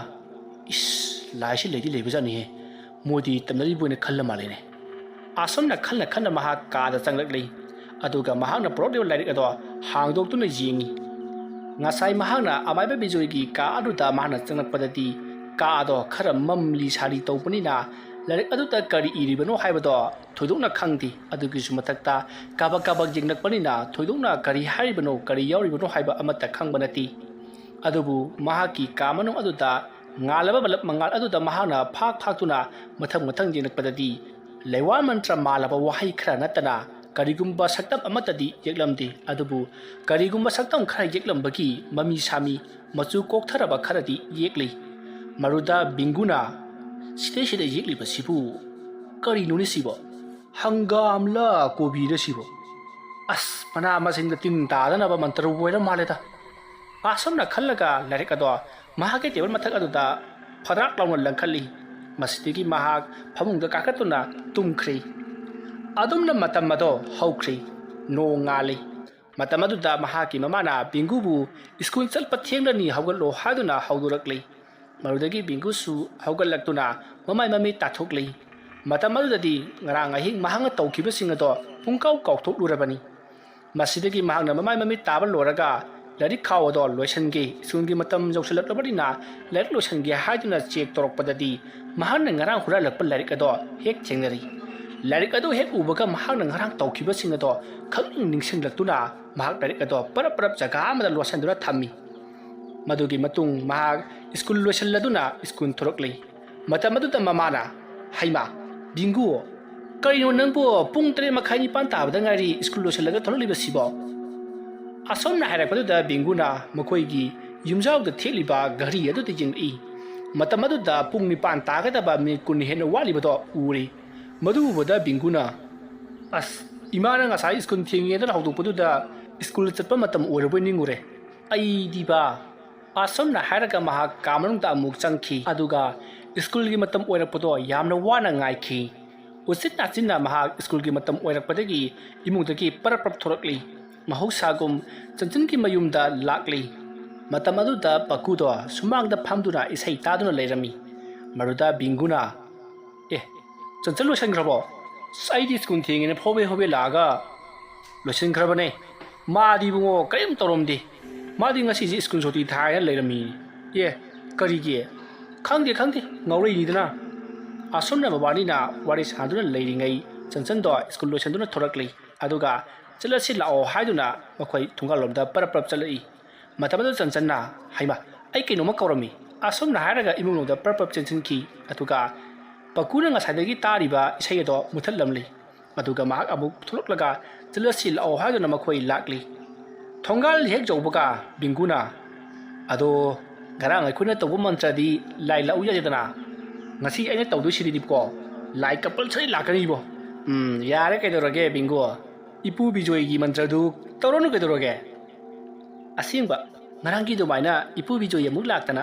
"ꯏꯁ, ꯂꯥꯏꯁꯤ ꯂꯩꯗꯤ ꯂꯩꯕꯖꯥꯠꯅꯤꯍꯦ, ꯃꯣꯏꯗꯤ ꯇꯝꯅꯔꯤꯕ ꯑꯣꯏꯅ ꯈꯜꯂ ꯃꯥꯜꯂꯦꯅꯦ"꯫ ꯑꯁꯨꯝꯅ ꯈꯟꯅ ꯈꯟꯅ ꯃꯍꯥꯛ ꯀꯥꯗ ꯆꯪꯂꯛꯂꯤ꯫ ꯑꯗꯨꯒ ꯃꯍꯥꯛꯅ ꯄꯨꯔꯛꯂꯤꯕ ꯂꯥꯏꯔꯤꯛ ꯑꯗꯣ ꯍꯥꯡꯗꯣꯛꯇꯨꯅ ꯌꯦꯡꯉꯤ꯫ ꯉꯁꯥꯏ ꯃꯍꯥꯛꯅ ꯑꯃꯥꯏꯕ ꯕꯤꯖꯣꯏꯒꯤ ꯀꯥ ꯑꯗꯨꯗ ꯃꯍꯥꯛꯅ ꯆꯪꯂꯛꯄꯗꯗꯤ ꯀꯥ ꯑꯗꯣ ꯈꯔ ꯃꯝꯂꯤ ꯁꯥꯔꯤ ꯇꯧꯕꯅꯤꯅ ꯂꯥꯏꯔꯤꯛ ꯑꯗꯨꯗ ꯀꯔꯤ ꯏꯔꯤꯕꯅꯣ ꯍꯥꯏꯕꯗꯣ ꯊꯣꯏꯗꯣꯛꯅ ꯈꯪꯗꯦ꯫ ꯑꯗꯨꯒꯤꯁꯨ ꯃꯊꯛꯇ ꯀꯥꯕꯛ ꯀꯥꯕꯛ ꯌꯦꯡꯂꯛꯄꯅꯤꯅ ꯊꯣꯏꯗꯣꯛꯅ ꯀꯔꯤ ꯍꯥꯏꯔꯤꯕꯅꯣ, ꯀꯔꯤ ꯌꯥꯎꯔꯤꯕꯅꯣ ꯍꯥꯏꯕ ꯑꯃꯠꯇ ꯈꯪꯕ ꯅꯠꯇꯦ꯫ ꯑꯗꯨꯕꯨ ꯃꯍꯥꯛꯀꯤ ꯀꯥ ꯃꯅꯨꯡ ꯑꯗꯨꯗ ꯉꯥꯜꯂꯕ ꯕꯂꯕ ꯃꯉꯥꯜ ꯑꯗꯨꯗ ꯃꯍꯥꯛꯅ ꯐꯥꯛ ꯐꯥꯛꯇꯨꯅ ꯃꯊꯪ ꯃꯊꯪ ꯌꯦꯡꯂꯛꯄꯗꯗꯤ ꯂꯩꯋꯥ ꯃꯟꯇ꯭ꯔ ꯃꯥꯜꯂꯕ ꯋꯥꯍꯩ ꯈꯔ ꯅꯠꯇꯅ ꯀꯔꯤꯒꯨꯝꯕ ꯁꯛꯇꯝ ꯑꯃꯠꯇꯗꯤ ꯌꯦꯛꯂꯝꯗꯦ꯫ ꯑꯗꯨꯕꯨ ꯀꯔꯤꯒꯨꯝꯕ ꯁꯛꯇꯝ ꯈꯔ ꯌꯦꯛꯂꯝꯕꯒꯤ ꯃꯃꯤ ꯁꯥꯃꯤ ꯃꯆꯨ ꯀꯣꯛꯊꯔꯕ ꯈꯔꯗꯤ ꯌꯦꯛꯂꯤ꯫ ꯃꯔꯨꯗ ꯕꯤꯡꯒꯨꯅ, "ꯁꯤꯗꯩꯁꯤꯗ ꯌꯦꯛꯂꯤꯕꯁꯤꯕꯨ ꯀꯔꯤꯅꯣꯅꯦ ꯁꯤꯕꯣ? ꯍꯪꯒꯥꯝꯂ ꯀꯣꯕꯤꯔ ꯁꯤꯕꯣ? ꯑꯁ, ꯃꯅꯥ ꯃꯁꯤꯡꯗ ꯇꯤꯟ ꯇꯥꯗꯅꯕ ꯃꯟꯇ꯭ꯔꯕꯨ ꯑꯣꯏꯔ ꯃꯥꯜꯂꯦꯗ"꯫ ꯑꯁꯨꯝꯅ ꯈꯜꯂꯒ ꯂꯥꯏꯔꯤꯛ ꯑꯗꯣ ꯃꯍꯥꯛꯀꯤ ꯇꯦꯕꯜ ꯃꯊꯛ ꯑꯗꯨꯗ ꯐꯗ꯭ꯔꯥꯛ ꯂꯥꯎꯅ ꯂꯪꯈꯠꯂꯤ꯫ ꯃꯁꯤꯗꯒꯤ ꯃꯍꯥꯛ ꯐꯃꯨꯡꯗ ꯀꯥꯈꯠꯇꯨꯅ ꯇꯨꯝꯈ꯭ꯔꯦ꯫ ꯑꯗꯨꯝꯅ ꯃꯇꯝ ꯑꯗꯣ ꯍꯧꯈ꯭ꯔꯦ꯫ ꯅꯣꯡ ꯉꯥꯜꯂꯤ꯫ ꯃꯇꯝ ꯑꯗꯨꯗ ꯃꯍꯥꯛꯀꯤ ꯃꯃꯥꯅ ꯕꯤꯡꯒꯨꯕꯨ "ꯁ꯭ꯀꯨꯜ ꯆꯠꯄ ꯊꯦꯡꯂꯅꯤ, ꯍꯧꯒꯠꯂꯣ" ꯍꯥꯏꯗꯨꯅ ꯍꯧꯗꯣꯔꯛꯂꯤ꯫ ꯃꯗꯨꯗꯒꯤ ꯕꯤꯡꯒꯨꯁꯨ ꯍꯧꯒꯠꯂꯛꯇꯨꯅ ꯃꯃꯥꯏ ꯃꯃꯤꯠ ꯇꯥꯊꯣꯛꯂꯤ꯫ ꯃꯇꯝ ꯑꯗꯨꯗꯗꯤ ꯉꯔꯥꯡ ꯑꯍꯤꯡ ꯃꯍꯥꯛꯅ ꯇꯧꯈꯤꯕꯁꯤꯡ ꯑꯗꯣ ꯄꯨꯡꯀꯥꯎ ꯀꯥꯎꯊꯣꯛꯂꯨꯔꯕꯅꯤ꯫ ꯃꯁꯤꯗꯒꯤ ꯃꯍꯥꯛꯅ ꯃꯃꯥꯏ ꯃꯃꯤꯠ ꯇꯥꯕ ꯂꯣꯏꯔꯒ ꯂꯥꯏꯔꯤꯛ ꯈꯥꯎ ꯑꯗꯣ ꯂꯣꯏꯁꯤꯟꯒꯦ, ꯁ꯭ꯀꯨꯜꯒꯤ ꯃꯇꯝ ꯌꯧꯁꯤꯜꯂꯛꯂꯕꯅꯤꯅ ꯂꯥꯏꯔꯤꯛ ꯂꯣꯏꯁꯤꯟꯒꯦ ꯍꯥꯏꯗꯨꯅ ꯆꯦꯛ ꯇꯧꯔꯛꯄꯗꯗꯤ ꯃꯍꯥꯛꯅ ꯉꯔꯥꯡ ꯍꯨꯔꯥꯜꯂꯛꯄ ꯂꯥꯏꯔꯤꯛ ꯑꯗꯣ ꯍꯦꯛ ꯊꯦꯡꯅꯔꯤ꯫ ꯂꯥꯏꯔꯤꯛ ꯑꯗꯨ ꯍꯦꯛ ꯎꯕꯒ ꯃꯍꯥꯛꯅ ꯉꯔꯥꯡ ꯇꯧꯈꯤꯕꯁꯤꯡ ꯑꯗꯣ ꯈꯪꯅꯤꯡ ꯅꯤꯡꯁꯤꯡꯂꯛꯇꯨꯅ ꯃꯍꯥꯛ ꯂꯥꯏꯔꯤꯛ ꯑꯗꯣ ꯄꯔꯞ ꯄꯔꯞ ꯖꯒꯥ ꯑꯃꯗ ꯂꯣꯠꯁꯤꯟꯗꯨꯅ ꯊꯝꯃꯤ꯫ ꯃꯗꯨꯒꯤ ꯃꯇꯨꯡ ꯃꯍꯥꯛ ꯁ꯭ꯀꯨꯜ ꯂꯣꯏꯁꯤꯜꯂꯗꯨꯅ ꯁ꯭ꯀꯨꯜ ꯊꯣꯔꯛꯂꯤ꯫ ꯃꯇꯝ ꯑꯗꯨꯗ ꯃꯃꯥꯅ, "ꯍꯩꯃꯥ, ꯕꯤꯡꯒꯨ, ꯀꯔꯤꯅꯣ ꯅꯪꯕꯨ ꯄꯨꯡ ꯇꯔꯦꯠ ꯃꯈꯥꯏ ꯅꯤꯄꯥꯟ ꯇꯥꯕꯗ ꯉꯥꯏꯔꯤ ꯁ꯭ꯀꯨꯜ ꯂꯣꯏꯁꯤꯜꯂꯒ ꯊꯣꯛꯂꯛꯂꯤꯕꯁꯤꯕꯣ?" ꯑꯁꯣꯝꯅ ꯍꯥꯏꯔꯛꯄꯗꯨꯗ ꯕꯤꯡꯒꯨꯅ ꯃꯈꯣꯏꯒꯤ ꯌꯨꯝꯖꯥꯎꯗ ꯊꯦꯠꯂꯤꯕ ꯘꯔꯤ ꯑꯗꯨꯗ ꯌꯦꯡꯂꯛꯏ꯫ ꯃꯇꯝ ꯑꯗꯨꯗ ꯄꯨꯡ ꯅꯤꯄꯥꯟ ꯇꯥꯒꯗꯕ ꯃꯤꯅꯤꯠ ꯀꯨꯟ ꯍꯦꯟꯅ ꯋꯥꯠꯂꯤꯕꯗꯣ ꯎꯔꯦ꯫ ꯃꯗꯨ ꯎꯕꯗ ꯕꯤꯡꯒꯨꯅ, "ꯑꯁ, ꯏꯃꯥꯅ ꯉꯁꯥꯏ ꯁ꯭ꯀꯨꯜ ꯊꯦꯡꯉꯦꯗꯅ ꯍꯧꯗꯣꯛꯄꯗꯨꯗ ꯁ꯭ꯀꯨꯜ ꯆꯠꯄ ꯃꯇꯝ ꯑꯣꯏꯔꯕꯣꯏ ꯅꯤꯡꯉꯨꯔꯦ꯫ ꯑꯩꯗꯤꯕ"꯫ ꯑꯁꯨꯝꯅ ꯍꯥꯏꯔꯒ ꯃꯍꯥꯛ ꯀꯥ ꯃꯅꯨꯡꯗ ꯑꯃꯨꯛ ꯆꯪꯈꯤ꯫ ꯑꯗꯨꯒ ꯁ꯭ꯀꯨꯜꯒꯤ ꯃꯇꯝ ꯑꯣꯏꯔꯛꯄꯗꯣ ꯌꯥꯝꯅ ꯋꯥꯅ ꯉꯥꯏꯈꯤ꯫ ꯎꯆꯤꯟ ꯅꯥꯆꯤꯟꯅ ꯃꯍꯥꯛ ꯁ꯭ꯀꯨꯜꯒꯤ ꯃꯇꯝ ꯑꯣꯏꯔꯛꯄꯗꯒꯤ ꯏꯃꯨꯡꯗꯒꯤ ꯄꯔꯞ ꯄꯔꯞ ꯊꯣꯔꯛꯂꯤ꯫ ꯃꯍꯧꯁꯥꯒꯨꯝ ꯆꯟꯆꯟꯒꯤ ꯃꯌꯨꯝꯗ ꯂꯥꯛꯂꯤ꯫ ꯃꯇꯝ ꯑꯗꯨꯗ ꯄꯀꯨꯗꯣ ꯁꯨꯃꯥꯡꯗ ꯐꯝꯗꯨꯅ ꯏꯁꯩ ꯇꯥꯗꯨꯅ ꯂꯩꯔꯝꯃꯤ꯫ ꯃꯗꯨꯗ ꯕꯤꯡꯒꯨꯅ, "ꯑꯦ, ꯆꯟꯆꯟ ꯂꯣꯏꯁꯤꯟꯈ꯭ꯔꯕꯣ? ꯑꯁ, ꯑꯩꯗꯤ ꯁ꯭ꯀꯨꯜ ꯊꯦꯡꯉꯦꯅ ꯍꯣꯕꯦ ꯍꯣꯕꯦ ꯂꯥꯛꯑꯒ ꯂꯣꯏꯁꯤꯟꯈ꯭ꯔꯕꯅꯦ꯫ ꯃꯥꯗꯤ ꯏꯕꯨꯡꯉꯣ ꯀꯔꯤꯝ ꯇꯧꯔꯝꯗꯦ꯫ ꯃꯥꯗꯤ ꯉꯁꯤꯁꯦ ꯁ꯭ꯀꯨꯜ ꯁꯨꯇꯤ ꯊꯥꯏꯅ ꯂꯩꯔꯝꯃꯤ꯫ ꯑꯦ, ꯀꯔꯤꯒꯤ? ꯈꯪꯗꯦ, ꯈꯪꯗꯦ, ꯉꯥꯎꯔꯛꯏꯅꯤꯗꯅ꯫" ꯑꯁꯨꯝꯅ ꯃꯕꯥꯅꯤꯅ ꯋꯥꯔꯤ ꯁꯥꯟꯅꯗꯨꯅ ꯂꯩꯔꯤꯉꯩ ꯆꯟꯆꯟꯗꯣ ꯁ꯭ꯀꯨꯜ ꯂꯣꯏꯁꯤꯟꯗꯨꯅ ꯊꯣꯔꯛꯂꯤ꯫ ꯑꯗꯨꯒ ꯆꯠꯂꯁꯤ ꯂꯥꯛꯑꯣ ꯍꯥꯏꯗꯨꯅ ꯃꯈꯣꯏ ꯊꯣꯡꯒꯥꯜꯂꯣꯝꯗ ꯄꯔꯞ ꯄꯔꯞ ꯆꯠꯂꯛꯏ꯫ ꯃꯇꯝ ꯑꯗꯨꯗ ꯆꯟꯆꯟꯅ, "ꯍꯩꯃꯥ, ꯑꯩ ꯀꯩꯅꯣꯝꯃ ꯀꯧꯔꯝꯃꯤ꯫" ꯑꯁꯨꯝꯅ ꯍꯥꯏꯔꯒ ꯏꯃꯨꯡꯂꯣꯝꯗ ꯄꯔꯞ ꯄꯔꯞ ꯆꯦꯟꯁꯤꯟꯈꯤ꯫ ꯑꯗꯨꯒ ꯄꯀꯨꯅ ꯉꯁꯥꯏꯗꯒꯤ ꯇꯥꯔꯤꯕ ꯏꯁꯩ ꯑꯗꯣ ꯃꯨꯊꯠꯂꯝꯂꯤ꯫ ꯑꯗꯨꯒ ꯃꯍꯥꯛ ꯑꯃꯨꯛ ꯊꯣꯛꯂꯛꯂꯒ ꯆꯠꯂꯁꯤ ꯂꯥꯛꯑꯣ ꯍꯥꯏꯗꯨꯅ ꯃꯈꯣꯏ ꯂꯥꯛꯂꯤ꯫ ꯊꯣꯡꯒꯥꯜ ꯍꯦꯛ ꯌꯧꯕꯒ ꯕꯤꯡꯒꯨꯅ, "ꯑꯗꯣ, ꯉꯔꯥꯡ ꯑꯩꯈꯣꯏꯅ ꯇꯧꯕ ꯃꯟꯇ꯭ꯔꯗꯤ ꯂꯥꯏ ꯂꯥꯛꯎ ꯌꯥꯗꯦꯗꯅ꯫ ꯉꯁꯤ ꯑꯩꯅ ꯇꯧꯗꯣꯏꯁꯤꯗꯤꯀꯣ, ꯂꯥꯏ ꯀꯝꯄꯜꯁꯔꯤ ꯂꯥꯛꯀꯅꯤꯕꯣ꯫" "ꯎꯝ, ꯌꯥꯔꯦ, ꯀꯩꯗꯧꯔꯒꯦ ꯕꯤꯡꯒꯨ? ꯏꯄꯨ ꯕꯤꯖꯣꯏꯒꯤ ꯃꯟꯇ꯭ꯔꯗꯨ ꯇꯧꯔꯅꯨ ꯀꯩꯗꯧꯔꯒꯦ?" ꯑꯁꯦꯡꯕ, ꯉꯔꯥꯡꯒꯤ ꯑꯗꯨꯃꯥꯏꯅ ꯏꯄꯨ ꯕꯤꯖꯣꯏ ꯑꯃꯨꯛ ꯂꯥꯛꯇꯅ꯫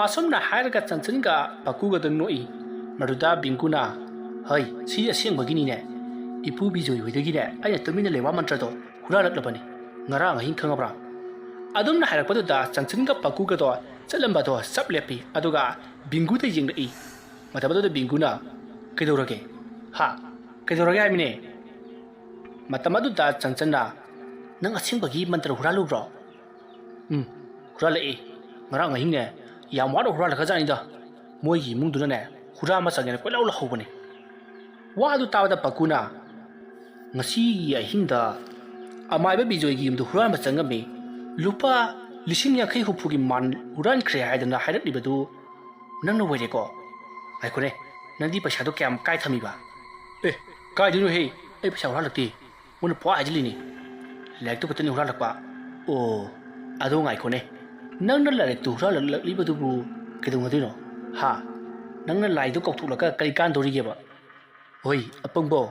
ꯑꯁꯨꯝꯅ ꯍꯥꯏꯔꯒ ꯆꯟꯆꯟꯒ ꯄꯀꯨꯒꯗꯣ ꯅꯣꯛꯏ꯫ ꯃꯗꯨꯗ ꯕꯤꯡꯒꯨꯅ, "ꯍꯩ, ꯁꯤ ꯑꯁꯦꯡꯕꯒꯤꯅꯤꯅꯦ꯫ ꯏꯄꯨ ꯕꯤꯖꯣꯏ ꯍꯣꯏꯗꯒꯤꯅꯦ ꯑꯩꯅ ꯇꯨꯃꯤꯟꯅ ꯂꯩꯋꯥ ꯃꯟꯇ꯭ꯔꯗꯣ ꯍꯨꯔꯥꯜꯂꯛꯂꯕꯅꯤ꯫ ꯉꯔꯥꯡ ꯑꯍꯤꯡ ꯈꯪꯉꯕ꯭ꯔꯥ?" ꯑꯗꯨꯝꯅ ꯍꯥꯏꯔꯛꯄꯗꯨꯗ ꯆꯟꯆꯟꯒ ꯄꯀꯨꯒꯗꯣ ꯆꯠꯂꯝꯕꯗꯣ ꯆꯞ ꯂꯦꯞꯄꯤ꯫ ꯑꯗꯨꯒ ꯕꯤꯡꯒꯨꯗ ꯌꯦꯡꯂꯛꯏ꯫ ꯃꯇꯝ ꯑꯗꯨꯗ ꯕꯤꯡꯒꯨꯅ, "ꯀꯩꯗꯧꯔꯒꯦ? ꯍꯥ? ꯀꯩꯗꯧꯔꯒꯦ ꯍꯥꯏꯕꯅꯦ?" ꯃꯇꯝ ꯑꯗꯨꯗ ꯆꯟꯆꯟꯅ, "ꯅꯪ ꯑꯁꯦꯡꯕꯒꯤ ꯃꯟꯇ꯭ꯔ ꯍꯨꯔꯥꯜꯂꯨꯕ꯭ꯔꯣ?" "ꯎꯝ, ꯍꯨꯔꯥꯜꯂꯛꯏ꯫ ꯉꯔꯥꯡ ꯑꯍꯤꯡꯅꯦ, ꯌꯥꯝ ꯋꯥꯅ ꯍꯨꯔꯥꯜꯂꯛꯈ꯭ꯔꯖꯥꯠꯅꯤꯗ꯫ ꯃꯣꯏꯒꯤ ꯏꯃꯨꯡꯗꯨꯅꯅꯦ, ꯍꯨꯔꯥꯟꯕ ꯆꯪꯉꯦꯅ ꯀꯣꯏꯂꯥꯎ ꯂꯥꯎꯍꯧꯕꯅꯦ꯫" ꯋꯥ ꯑꯗꯨ ꯇꯥꯕꯗ ꯄꯀꯨꯅ, "ꯉꯁꯤꯒꯤ ꯑꯍꯤꯡꯗ ꯑꯃꯥꯏꯕ ꯕꯤꯖꯣꯏꯒꯤ ꯌꯨꯝꯗ ꯍꯨꯔꯥꯟꯕ ꯆꯪꯉꯝꯃꯤ꯫ ꯂꯨꯄꯥ ꯂꯤꯁꯤꯡ ꯌꯥꯡꯈꯩ ꯍꯨꯝꯐꯨꯒꯤ ꯃꯥꯟ ꯍꯨꯔꯥꯟꯈ꯭ꯔꯦ ꯍꯥꯏꯗꯅ ꯍꯥꯏꯔꯛꯂꯤꯕꯗꯨ ꯅꯪꯅ ꯑꯣꯏꯔꯦꯀꯣ? ꯉꯥꯏꯈꯣꯅꯦ, ꯅꯪꯗꯤ ꯄꯩꯁꯥꯗꯣ ꯀꯌꯥꯝ ꯀꯥꯏ ꯊꯝꯃꯤꯕ?" "ꯑꯦ, ꯀꯥꯏꯗꯩꯅꯣꯍꯦ? ꯑꯩ ꯄꯩꯁꯥ ꯍꯨꯔꯥꯜꯂꯛꯇꯦ꯫ ꯃꯣꯏꯅ ꯄꯨꯍꯥ ꯍꯥꯏꯖꯤꯜꯂꯤꯅꯤ꯫ ꯂꯥꯏꯔꯤꯛꯇꯨ ꯈꯛꯇꯅꯤ ꯍꯨꯔꯥꯜꯂꯛꯄ꯫" "ꯑꯣ, ꯑꯗꯣ ꯉꯥꯏꯈꯣꯅꯦ, ꯅꯪꯅ ꯂꯥꯏꯔꯤꯛꯇꯨ ꯍꯨꯔꯥꯜꯂꯛꯂꯤꯕꯗꯨꯕꯨ ꯀꯩꯗꯧꯅꯗꯣꯏꯅꯣ? ꯍꯥ? ꯅꯪꯅ ꯂꯥꯏꯗꯣ ꯀꯥꯎꯊꯣꯛꯂꯒ ꯀꯔꯤ ꯀꯥꯟꯗꯧꯔꯤꯒꯦꯕ?" "ꯍꯣꯏ, ꯑꯄꯪꯕꯣ,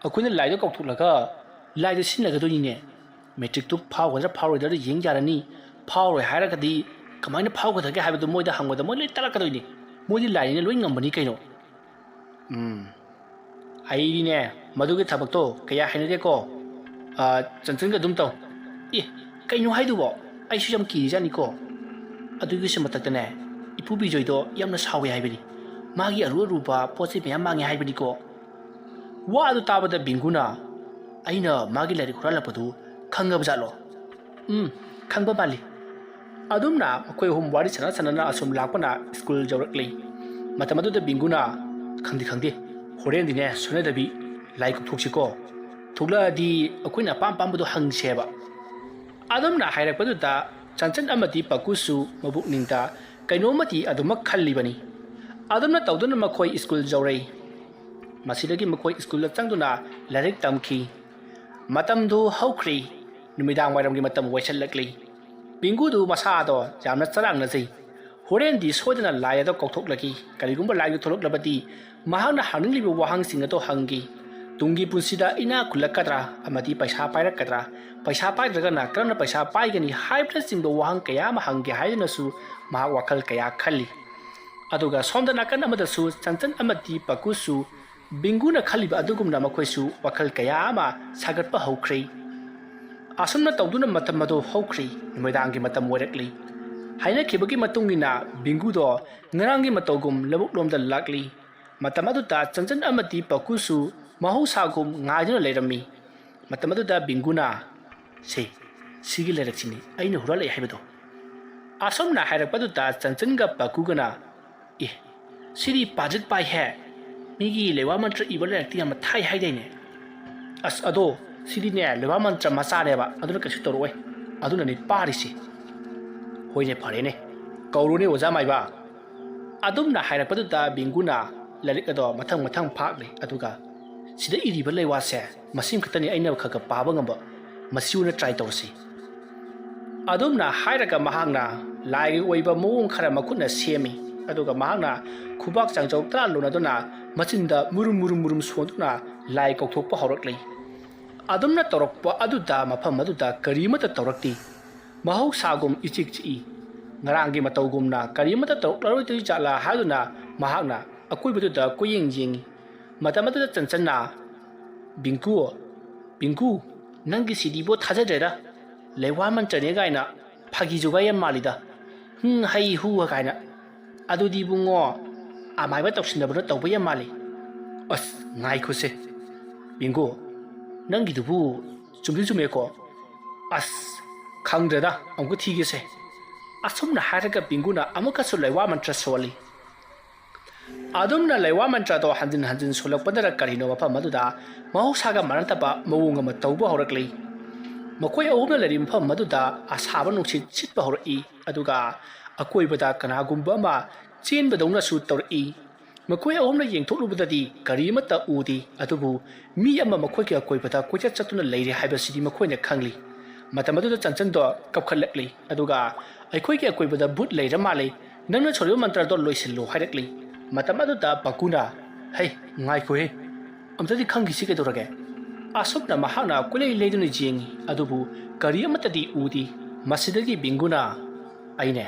ꯑꯩꯈꯣꯏꯅ ꯂꯥꯏꯗꯣ ꯀꯥꯎꯊꯣꯛꯂꯒ ꯂꯥꯏꯗꯣ ꯁꯤꯖꯤꯟꯅꯒꯗꯣꯏꯅꯤꯅꯦ꯫ ꯃꯦꯇ꯭ꯔꯤꯛꯇꯨ ꯐꯥꯎꯒꯗ꯭ꯔꯥ ꯐꯥꯎꯔꯣꯏꯗ꯭ꯔꯥ ꯌꯦꯡ ꯌꯥꯔꯅꯤ꯫ ꯐꯥꯎꯔꯣꯏ ꯍꯥꯏꯔꯒꯗꯤ ꯀꯃꯥꯏꯅ ꯐꯥꯎꯒꯗꯒꯦ ꯍꯥꯏꯕꯗꯨ ꯃꯣꯏꯗ ꯍꯪꯕꯗ ꯃꯣꯏ ꯂꯣꯏ ꯇꯥꯛꯂꯛꯀꯗꯣꯏꯅꯤ꯫ ꯃꯣꯏꯗꯤ ꯂꯥꯏꯅꯤꯅ ꯂꯣꯏ ꯉꯝꯕꯅꯤ ꯀꯩꯅꯣ꯫" "ꯎꯝ, ꯑꯩꯗꯤꯅꯦ, ꯃꯗꯨꯒꯤ ꯊꯕꯛꯇꯣ ꯀꯌꯥ ꯍꯩꯅꯗꯦꯀꯣ꯫ ꯑ, ꯆꯟꯆꯟꯒ ꯑꯗꯨꯝ ꯇꯧ꯫ ꯑꯦ, ꯀꯩꯅꯣ ꯍꯥꯏꯗꯨꯕꯣ? ꯑꯩꯁꯨ ꯌꯥꯝ ꯀꯤꯔꯤꯖꯥꯠꯅꯤꯀꯣ꯫ ꯑꯗꯨꯒꯤꯁꯨ ꯃꯊꯛꯇꯅꯦ, ꯏꯄꯨ ꯕꯤꯖꯣꯏꯗꯣ ꯌꯥꯝꯅ ꯁꯥꯎꯋꯦ ꯍꯥꯏꯕꯅꯤ꯫ ꯃꯥꯒꯤ ꯑꯔꯨ ꯑꯔꯨꯕ ꯄꯣꯠ ꯆꯩ ꯃꯌꯥꯝ ꯃꯥꯡꯉꯦ ꯍꯥꯏꯕꯅꯤꯀꯣ꯫ ꯋꯥ ꯑꯗꯨ ꯇꯥꯕꯗ ꯕꯤꯡꯒꯨꯅ, "ꯑꯩꯅ ꯃꯥꯒꯤ ꯂꯥꯏꯔꯤꯛ ꯍꯨꯔꯥꯜꯂꯛꯄꯗꯨ ꯈꯪꯉꯕ ꯖꯥꯠꯂꯣ?" "ꯎꯝ, ꯈꯪꯕ ꯃꯥꯜꯂꯤ꯫" ꯑꯗꯨꯝꯅ ꯃꯈꯣꯏ ꯑꯍꯨꯝ ꯋꯥꯔꯤ ꯁꯥꯟꯅ ꯁꯥꯟꯅꯅ ꯑꯁꯨꯝ ꯂꯥꯛꯄꯅ ꯁ꯭ꯀꯨꯜ ꯌꯧꯔꯛꯂꯤ꯫ ꯃꯇꯝ ꯑꯗꯨꯗ ꯕꯤꯡꯒꯨꯅ, "ꯈꯪꯗꯦ, ꯈꯪꯗꯦ, ꯍꯣꯔꯦꯟꯗꯤꯅꯦ ꯁꯣꯏꯅꯗꯕꯤ ꯂꯥꯏ ꯀꯧꯊꯣꯛꯁꯤꯀꯣ꯫ ꯊꯣꯛꯂꯛꯑꯗꯤ ꯑꯩꯈꯣꯏꯅ ꯑꯄꯥꯝ ꯑꯄꯥꯝꯕꯗꯣ ꯍꯪꯁꯦꯕ꯫" ꯑꯗꯨꯝꯅ ꯍꯥꯏꯔꯛꯄꯗꯨꯗ ꯆꯟꯆꯟ ꯑꯃꯗꯤ ꯄꯥꯀꯨꯁꯨ ꯃꯕꯨꯛꯅꯤꯡꯗ ꯀꯩꯅꯣꯝꯃꯗꯤ ꯑꯗꯨꯃꯛ ꯈꯜꯂꯤꯕꯅꯤ꯫ ꯑꯗꯨꯝꯅ ꯇꯧꯗꯨꯅ ꯃꯈꯣꯏ ꯁ꯭ꯀꯨꯜ ꯌꯧꯔꯛꯏ꯫ ꯃꯁꯤꯗꯒꯤ ꯃꯈꯣꯏ ꯁ꯭ꯀꯨꯜꯗ ꯆꯪꯗꯨꯅ ꯂꯥꯏꯔꯤꯛ ꯇꯝꯈꯤ꯫ ꯃꯇꯝꯗꯨ ꯍꯧꯈ꯭ꯔꯦ꯫ ꯅꯨꯃꯤꯗꯥꯡ ꯋꯥꯏꯔꯝꯒꯤ ꯃꯇꯝ ꯑꯣꯏꯁꯜꯂꯛꯂꯤ꯫ ꯕꯤꯡꯒꯨꯗꯨ ꯃꯁꯥꯗꯣ ꯌꯥꯝꯅ ꯆꯔꯥꯡꯅꯖꯩ꯫ ꯍꯣꯔꯦꯟꯗꯤ ꯁꯣꯏꯗꯅ ꯂꯥꯏ ꯑꯗꯣ ꯀꯧꯊꯣꯛꯂꯒꯦ꯫ ꯀꯔꯤꯒꯨꯝꯕ ꯂꯥꯏꯗꯨ ꯊꯣꯛꯂꯛꯂꯕꯗꯤ ꯃꯍꯥꯛꯅ ꯍꯪꯅꯤꯡꯂꯤꯕ ꯋꯥꯍꯪꯁꯤꯡ ꯑꯗꯣ ꯍꯪꯒꯦ꯫ ꯇꯨꯡꯒꯤ ꯄꯨꯟꯁꯤꯗ ꯏꯅꯥꯛ ꯈꯨꯜꯂꯛꯀꯗ꯭ꯔꯥ ꯑꯃꯗꯤ ꯄꯩꯁꯥ ꯄꯥꯏꯔꯛꯀꯗ꯭ꯔꯥ, ꯄꯩꯁꯥ ꯄꯥꯏꯗ꯭ꯔꯒꯅ ꯀꯔꯝꯅ ꯄꯩꯁꯥ ꯄꯥꯏꯒꯅꯤ ꯍꯥꯏꯕꯅꯆꯤꯡꯕ ꯋꯥꯍꯪ ꯀꯌꯥ ꯑꯃ ꯍꯪꯒꯦ ꯍꯥꯏꯗꯨꯅꯁꯨ ꯃꯍꯥꯛ ꯋꯥꯈꯜ ꯀꯌꯥ ꯈꯜꯂꯤ꯫ ꯑꯗꯨꯒ ꯁꯣꯝꯗ ꯅꯥꯀꯟ ꯑꯃꯗꯁꯨ ꯆꯟꯆꯟ ꯑꯃꯗꯤ ꯄꯀꯨꯁꯨ ꯕꯤꯡꯒꯨꯅ ꯈꯜꯂꯤꯕ ꯑꯗꯨꯒꯨꯝꯅ ꯃꯈꯣꯏꯁꯨ ꯋꯥꯈꯜ ꯀꯌꯥ ꯑꯃ ꯁꯥꯒꯠꯄ ꯍꯧꯈ꯭ꯔꯦ꯫ ꯑꯁꯨꯝꯅ ꯇꯧꯗꯨꯅ ꯃꯇꯝ ꯑꯗꯨ ꯍꯧꯈ꯭ꯔꯦ꯫ ꯅꯨꯃꯤꯗꯥꯡꯒꯤ ꯃꯇꯝ ꯑꯣꯏꯔꯛꯂꯤ꯫ ꯍꯥꯏꯅꯈꯤꯕꯒꯤ ꯃꯇꯨꯡ ꯏꯟꯅ ꯕꯤꯡꯒꯨꯗꯣ ꯉꯔꯥꯡꯒꯤ ꯃꯇꯧꯒꯨꯝ ꯂꯧꯕꯨꯛꯂꯣꯝꯗ ꯂꯥꯛꯂꯤ꯫ ꯃꯇꯝ ꯑꯗꯨꯗ ꯆꯟꯆꯟ ꯑꯃꯗꯤ ꯄꯀꯨꯁꯨ ꯃꯍꯧꯁꯥꯒꯨꯝ ꯉꯥꯏꯗꯨꯅ ꯂꯩꯔꯝꯃꯤ꯫ ꯃꯇꯝ ꯑꯗꯨꯗ ꯕꯤꯡꯒꯨꯅ, "ꯁꯦ, ꯁꯤꯒꯤ ꯂꯥꯏꯔꯤꯛꯁꯤꯅꯤ ꯑꯩꯅ ꯍꯨꯔꯥꯜꯂꯛꯑꯦ ꯍꯥꯏꯕꯗꯣ꯫" ꯑꯁꯨꯝꯅ ꯍꯥꯏꯔꯛꯄꯗꯨꯗ ꯆꯟꯆꯟꯒ ꯄꯀꯨꯒꯅ, "ꯑꯦ, ꯁꯤꯗꯤ ꯄꯥꯖꯠ ꯄꯥꯏꯍꯦ꯫ ꯃꯤꯒꯤ ꯂꯩꯋꯥ ꯃꯟꯇ꯭ꯔ ꯏꯕ ꯂꯥꯏꯔꯤꯛꯇꯤ ꯌꯥꯝꯅ ꯊꯥꯏ ꯍꯥꯏꯗꯥꯏꯅꯦ? ꯑꯁ, ꯑꯗꯣ ꯁꯤꯗꯤꯅꯦ ꯂꯩꯋꯥ ꯃꯟꯇ꯭ꯔ ꯃꯆꯥꯅꯦꯕ, ꯑꯗꯨꯅ ꯀꯩꯁꯨ ꯇꯧꯔꯛꯑꯣꯏ꯫ ꯑꯗꯨꯅꯅꯦ ꯄꯥꯔꯤꯁꯦ꯫" "ꯍꯣꯏꯅꯦ, ꯐꯔꯦꯅꯦ, ꯀꯧꯔꯨꯅꯦ ꯑꯣꯖꯥ ꯃꯥꯏꯕ꯫" ꯑꯗꯨꯝꯅ ꯍꯥꯏꯔꯛꯄꯗꯨꯗ ꯕꯤꯡꯒꯨꯅ ꯂꯥꯏꯔꯤꯛ ꯑꯗꯣ ꯃꯊꯪ ꯃꯊꯪ ꯐꯥꯛꯂꯦ꯫ ꯑꯗꯨꯒ, "ꯁꯤꯗ ꯏꯔꯤꯕ ꯂꯩꯋꯥꯁꯦ ꯃꯁꯤꯡ ꯈꯛꯇꯅꯤ ꯑꯩꯅ ꯈꯔ ꯈꯔ ꯄꯥꯕ ꯉꯝꯕ꯫ ꯃꯁꯤ ꯑꯣꯏꯅ ꯇ꯭ꯔꯥꯏ ꯇꯧꯔꯁꯤ꯫" ꯑꯗꯨꯝꯅ ꯍꯥꯏꯔꯒ ꯃꯍꯥꯛꯅ ꯂꯥꯏꯒꯤ ꯑꯣꯏꯕ ꯃꯑꯣꯡ ꯈꯔ ꯃꯈꯨꯠꯅ ꯁꯦꯝꯃꯤ꯫ ꯑꯗꯨꯒ ꯃꯍꯥꯛꯅ ꯈꯨꯕꯥꯛ ꯆꯥꯡꯖꯧ ꯇꯔꯥ ꯂꯣꯟꯅꯗꯨꯅ ꯃꯆꯤꯟꯗ ꯃꯨꯔꯨꯝ ꯃꯨꯔꯨꯝ ꯃꯨꯔꯨꯝ ꯁꯣꯟꯗꯨꯅ ꯂꯥꯏ ꯀꯧꯊꯣꯛꯄ ꯍꯧꯔꯛꯂꯤ꯫ ꯑꯗꯨꯝꯅ ꯇꯧꯔꯛꯄ ꯑꯗꯨꯗ ꯃꯐꯝ ꯑꯗꯨꯗ ꯀꯔꯤꯃꯠꯇ ꯇꯧꯔꯛꯇꯦ꯫ ꯃꯍꯧꯁꯥꯒꯨꯝ ꯏꯆꯤꯛ ꯆꯤꯛꯏ꯫ ꯉꯔꯥꯡꯒꯤ ꯃꯇꯧꯒꯨꯝꯅ ꯀꯔꯤꯃꯠꯇ ꯇꯧꯔꯛꯂꯔꯣꯏꯗꯣꯏ ꯖꯥꯠꯂꯥ ꯍꯥꯏꯗꯨꯅ ꯃꯍꯥꯛꯅ ꯑꯀꯣꯏꯕꯗꯨꯗ ꯀꯣꯏꯌꯦꯡ ꯌꯦꯡꯏ꯫ ꯃꯇꯝ ꯑꯗꯨꯗ ꯆꯟꯆꯟꯅ, "ꯕꯤꯡꯀꯨ, ꯕꯤꯡꯀꯨ, ꯅꯪꯒꯤ ꯁꯤꯗꯤꯕꯣ ꯊꯥꯖꯗ꯭ꯔꯦꯗ꯫ ꯂꯩꯋꯥ ꯃꯟꯇ꯭ꯔꯅꯦ ꯀꯥꯏꯅ ꯐꯥꯒꯤ ꯖꯨꯒꯥꯏ ꯌꯥꯝ ꯃꯥꯜꯂꯤꯗ꯫ ꯍꯨꯝ, ꯍꯩ ꯍꯨ ꯀꯥꯏꯅ꯫ ꯑꯗꯨꯗꯤ ꯏꯕꯨꯡꯉꯣ, ꯑꯃꯥꯏꯕ ꯇꯧꯁꯤꯟꯅꯕꯅ ꯇꯧꯕ ꯌꯥꯝ ꯃꯥꯜꯂꯤ꯫ ꯑꯁ, ꯉꯥꯏꯈꯣꯁꯦ꯫ ꯕꯤꯡꯀꯨ, ꯅꯪꯒꯤꯗꯨꯕꯨ ꯆꯨꯝꯗꯤ ꯆꯨꯝꯃꯦꯀꯣ꯫ ꯑꯁ, ꯈꯪꯗ꯭ꯔꯦꯗ, ꯑꯃꯨꯛꯀ ꯊꯤꯒꯦꯁꯦ꯫" ꯑꯁꯨꯝꯅ ꯍꯥꯏꯔꯒ ꯕꯤꯡꯀꯨꯅ ꯑꯃꯨꯛꯀꯁꯨ ꯂꯩꯋꯥ ꯃꯟꯇ꯭ꯔ ꯁꯣꯜꯂꯤ꯫ ꯑꯗꯨꯝꯅ ꯂꯩꯋꯥ ꯃꯟꯇ꯭ꯔꯗꯣ ꯍꯟꯖꯤꯟ ꯍꯟꯖꯤꯟ ꯁꯣꯜꯂꯛꯄꯗꯔ ꯀꯔꯤꯅꯣ, ꯃꯐꯝ ꯑꯗꯨꯗ ꯃꯍꯧꯁꯥꯒ ꯃꯥꯟꯅꯗꯕ ꯃꯑꯣꯡ ꯑꯃ ꯇꯧꯕ ꯍꯧꯔꯛꯂꯤ꯫ ꯃꯈꯣꯏ ꯑꯍꯨꯝꯅ ꯂꯩꯔꯤꯕ ꯃꯐꯝ ꯑꯗꯨꯗ ꯑꯁꯥꯕ ꯅꯨꯡꯁꯤꯠ ꯁꯤꯠꯄ ꯍꯧꯔꯛꯏ, ꯑꯗꯨꯒ ꯑꯀꯣꯏꯕꯗ ꯀꯅꯥꯒꯨꯝꯕ ꯑꯃ ꯆꯦꯟꯕꯗꯧꯅꯁꯨ ꯇꯧꯔꯛꯏ꯫ ꯃꯈꯣꯏ ꯑꯍꯨꯝꯅ ꯌꯦꯡꯊꯣꯛꯂꯨꯕꯗꯗꯤ ꯒꯥꯔꯤ ꯑꯃꯠꯇ ꯎꯗꯦ, ꯑꯗꯨꯕꯨ ꯃꯤ ꯑꯃ ꯃꯈꯣꯏꯒꯤ ꯑꯀꯣꯏꯕꯗ ꯀꯣꯏꯆꯠ ꯆꯠꯇꯨꯅ ꯂꯩꯔꯦ ꯍꯥꯏꯕꯁꯤꯗꯤ ꯃꯈꯣꯏꯅ ꯈꯪꯂꯤ꯫ ꯃꯇꯝ ꯑꯗꯨꯗ ꯆꯟꯆꯟꯗꯣ ꯀꯞꯈꯠꯂꯛꯂꯤ, ꯑꯗꯨꯒ "ꯑꯩꯈꯣꯏꯒꯤ ꯑꯀꯣꯏꯕꯗ ꯚꯨꯠ ꯂꯩꯔ ꯃꯥꯜꯂꯦ, ꯅꯪꯅ ꯁꯣꯜꯂꯤꯕ ꯃꯟꯇ꯭ꯔꯗꯣ ꯂꯣꯏꯁꯤꯜꯂꯨ" ꯍꯥꯏꯔꯛꯂꯤ꯫ ꯃꯇꯝ ꯑꯗꯨꯗ ꯄꯀꯨꯅ, "ꯍꯩ, ꯉꯥꯏꯈꯣꯍꯦ, ꯑꯝꯇꯗꯤ ꯈꯪꯈꯤꯁꯤ ꯀꯩꯗꯧꯔꯒꯦ?" ꯑꯁꯨꯝꯅ ꯃꯍꯥꯛꯅ ꯀꯣꯏꯂꯩ ꯂꯩꯗꯨꯅ ꯌꯦꯡꯉꯤ, ꯑꯗꯨꯕꯨ ꯀꯔꯤ ꯑꯃꯠꯇꯗꯤ ꯎꯗꯦ꯫ ꯃꯁꯤꯗꯒꯤ ꯕꯤꯡꯒꯨꯅ, "ꯑꯩꯅꯦ,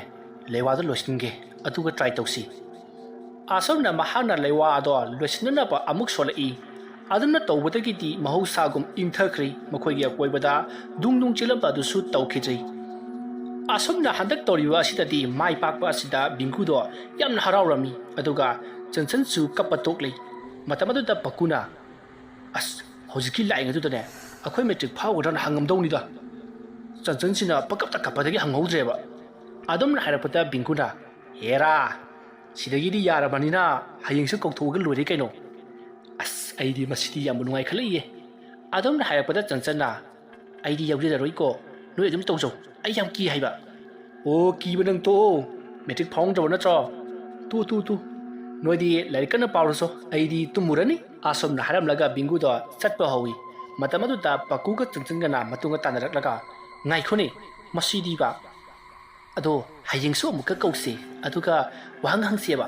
ꯂꯩꯋꯥꯗꯣ ꯂꯣꯏꯁꯤꯟꯒꯦ, ꯑꯗꯨꯒ ꯇ꯭ꯔꯥꯏ ꯇꯧꯁꯤ꯫" ꯑꯁꯨꯝꯅ ꯃꯍꯥꯛꯅ ꯂꯩꯋꯥ ꯑꯗꯣ ꯂꯣꯏꯁꯤꯟꯅꯅꯕ ꯑꯃꯨꯛ ꯁꯣꯜꯂꯛꯏ꯫ ꯑꯗꯨꯝꯅ ꯇꯧꯕꯗꯒꯤꯗꯤ ꯃꯍꯧꯁꯥꯒꯨꯝ ꯏꯪꯊꯈ꯭ꯔꯦ꯫ ꯃꯈꯣꯏꯒꯤ ꯑꯀꯣꯏꯕꯗ ꯗꯨꯡ ꯗꯨꯡ ꯆꯦꯜꯂꯝꯕ ꯑꯗꯨꯁꯨ ꯇꯧꯈꯤꯗ꯭ꯔꯦ꯫ ꯑꯁꯨꯝꯅ ꯍꯟꯗꯛ ꯇꯧꯔꯤꯕ ꯑꯁꯤꯗꯗꯤ ꯃꯥꯏ ꯄꯥꯛꯄ ꯑꯁꯤꯗ ꯕꯤꯡꯒꯨꯗꯣ ꯌꯥꯝꯅ ꯍꯔꯥꯎꯔꯝꯃꯤ, ꯑꯗꯨꯒ ꯆꯟꯆꯟꯁꯨ ꯀꯞꯄ ꯇꯣꯛꯂꯤ꯫ ꯃꯇꯝ ꯑꯗꯨꯗ ꯄꯀꯨꯅ, "ꯑꯁ, ꯍꯧꯖꯤꯛꯀꯤ ꯂꯥꯏꯟ ꯑꯗꯨꯗꯅꯦ ꯑꯩꯈꯣꯏ ꯃꯦꯇ꯭ꯔꯤꯛ ꯐꯥꯎꯒꯗ꯭ꯔꯅ ꯍꯪꯉꯝꯗꯧꯅꯤꯗ꯫ ꯆꯟꯆꯟꯁꯤꯅ ꯄꯪꯀꯞꯇ ꯀꯞꯄꯗꯒꯤ ꯍꯪꯍꯧꯗ꯭ꯔꯦꯕ꯫" ꯑꯗꯨꯝꯅ ꯍꯥꯏꯔꯛꯄꯗ ꯕꯤꯡꯒꯨꯅ, "ꯍꯦꯔꯥ, ꯁꯤꯗꯒꯤꯗꯤ ꯌꯥꯔꯕꯅꯤꯅ ꯍꯌꯦꯡꯁꯨ ꯀꯧꯊꯣꯛꯑꯒ ꯂꯣꯏꯔꯦ ꯀꯩꯅꯣ꯫" ꯑꯁ, ꯑꯩꯗꯤ ꯃꯁꯤꯗꯤ ꯌꯥꯝ ꯅꯨꯡꯉꯥꯏꯈꯠꯂꯛꯏꯌꯦ꯫ ꯑꯗꯨꯝꯅ ꯍꯥꯏꯔꯛꯄꯗ ꯆꯟꯆꯟꯅ, "ꯑꯩꯗꯤ ꯌꯥꯎꯖꯔꯔꯣꯏꯀꯣ, ꯅꯣꯏ ꯑꯗꯨꯝ ꯇꯧꯖꯧ, ꯑꯩ ꯌꯥꯝ ꯀꯤ ꯍꯥꯏꯕ꯫" "ꯑꯣ, ꯀꯤꯕ ꯅꯪ ꯇꯣꯛꯑꯣ, ꯃꯦꯇ꯭ꯔꯤꯛ ꯐꯥꯎꯔꯝꯗ꯭ꯔꯕ ꯅꯠꯇ꯭ꯔꯣ? ꯇꯨ, ꯇꯨ, ꯇꯨ, ꯅꯣꯏꯗꯤ ꯂꯥꯏꯔꯤꯛ ꯀꯟꯅ ꯄꯥꯎꯔꯨꯆꯣ, ꯑꯩꯗꯤ ꯇꯨꯝꯃꯨꯔꯅꯤ꯫" ꯑꯁꯨꯝꯅ ꯍꯥꯏꯔꯝꯂꯒ ꯕꯤꯡꯒꯨꯗꯣ ꯆꯠꯄ ꯍꯧꯏ꯫ ꯃꯇꯝ ꯑꯗꯨꯗ ꯄꯀꯨꯒ ꯆꯟꯆꯟꯒꯅ ꯃꯇꯨꯡꯗ ꯇꯥꯟꯅꯔꯛꯂꯒ, "ꯉꯥꯏꯈꯣꯅꯦ, ꯃꯁꯤꯗꯤꯕ꯫ ꯑꯗꯣ ꯍꯌꯦꯡꯁꯨ ꯑꯃꯨꯛꯀ ꯀꯧꯁꯦ, ꯑꯗꯨꯒ ꯋꯥꯍꯪ ꯍꯪꯁꯦꯕ꯫"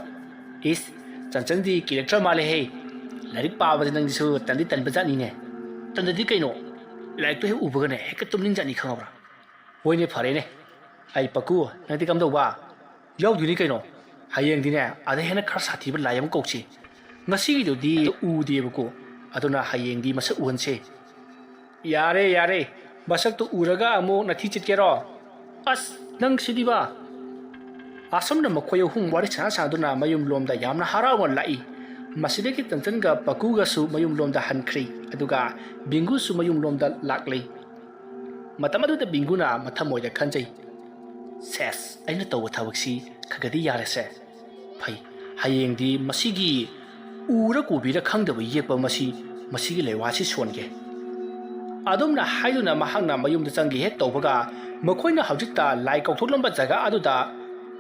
"ꯏꯁ, ꯆꯟꯆꯟꯗꯤ ꯀꯦꯔꯦꯛꯇꯔ ꯃꯥꯜꯂꯦꯍꯦ꯫ ꯂꯥꯏꯔꯤꯛ ꯄꯥꯕꯗꯤ ꯅꯪꯁꯨ ꯇꯟꯗꯤ ꯇꯟꯕ ꯖꯥꯠꯅꯤꯅꯦ꯫" "ꯇꯟꯗꯗꯤ ꯀꯩꯅꯣ? ꯂꯥꯏꯔꯤꯛꯇꯣ ꯍꯦꯛ ꯎꯕꯒꯅꯦ ꯍꯦꯛꯇ ꯇꯨꯝꯅꯤꯡ ꯖꯥꯠꯅꯤ, ꯈꯪꯉꯕ꯭ꯔꯥ?" "ꯍꯣꯏꯅꯦ, ꯐꯔꯦꯅꯦ꯫ ꯑꯩ ꯄꯀꯨ, ꯅꯪꯗꯤ ꯀꯝꯗꯧꯕ?" "ꯌꯥꯎꯗꯣꯏꯅꯤ ꯀꯩꯅꯣ꯫ ꯍꯌꯦꯡꯗꯤꯅꯦ ꯑꯗ ꯍꯦꯟꯅ ꯈꯔ ꯁꯥꯊꯤꯕ ꯂꯥꯏ ꯑꯃ ꯀꯧꯁꯤ꯫ ꯉꯁꯤꯒꯤꯗꯨꯗꯤ ꯎꯗꯦꯕꯀꯣ, ꯑꯗꯨꯅ ꯍꯌꯦꯡꯗꯤ ꯃꯁꯛ ꯎꯍꯟꯁꯦ꯫ ꯌꯥꯔꯦ, ꯌꯥꯔꯦ, ꯃꯁꯛꯇꯨ ꯎꯔꯒ ꯑꯃꯨꯛ ꯅꯊꯤ ꯆꯤꯠꯀꯦꯔꯣ? ꯑꯁ, ꯅꯪ ꯁꯤꯗꯤꯕ! ꯑꯁꯨꯝꯅ ꯃꯈꯣꯏ ꯑꯍꯨꯝ ꯋꯥꯔꯤ ꯁꯥꯟꯅ ꯁꯥꯟꯅꯗꯨꯅ ꯃꯌꯨꯝꯂꯣꯝꯗ ꯌꯥꯝꯅ ꯍꯔꯥꯎꯅ ꯂꯥꯛꯏ꯫ ꯃꯁꯤꯗꯒꯤ ꯆꯟꯆꯟꯒ ꯄꯀꯨꯒꯁꯨ ꯃꯌꯨꯝꯂꯣꯝꯗ ꯍꯟꯈ꯭ꯔꯦ, ꯑꯗꯨꯒ ꯕꯤꯡꯒꯨꯁꯨ ꯃꯌꯨꯝꯂꯣꯝꯗ ꯂꯥꯛꯂꯦ꯫ ꯃꯇꯝ ꯑꯗꯨꯗ ꯕꯤꯡꯒꯨꯅ ꯃꯊꯃꯣꯏꯗ ꯈꯟꯖꯩ, "ꯁꯦꯁ, ꯑꯩꯅ ꯇꯧꯕ ꯊꯕꯛꯁꯤ ꯈꯔ ꯈꯔꯗꯤ ꯌꯥꯔꯦꯁꯦ꯫ ꯐꯩ, ꯍꯌꯦꯡꯗꯤ ꯃꯁꯤꯒꯤ ꯎꯔ ꯀꯣꯕꯤꯔ ꯈꯪꯗꯕ ꯌꯦꯛꯄ ꯃꯁꯤ, ꯃꯁꯤꯒꯤ ꯂꯩꯋꯥꯁꯤ ꯁꯣꯟꯒꯦ"꯫ ꯑꯗꯨꯝꯅ ꯍꯥꯏꯗꯨꯅ ꯃꯍꯥꯛꯅ ꯃꯌꯨꯝꯗ ꯆꯪꯒꯦ ꯍꯦꯛ ꯇꯧꯕꯒ, ꯃꯈꯣꯏꯅ ꯍꯧꯖꯤꯛꯇ ꯂꯥꯏ ꯀꯧꯊꯣꯛꯂꯝꯕ ꯖꯒꯥ ꯑꯗꯨꯗ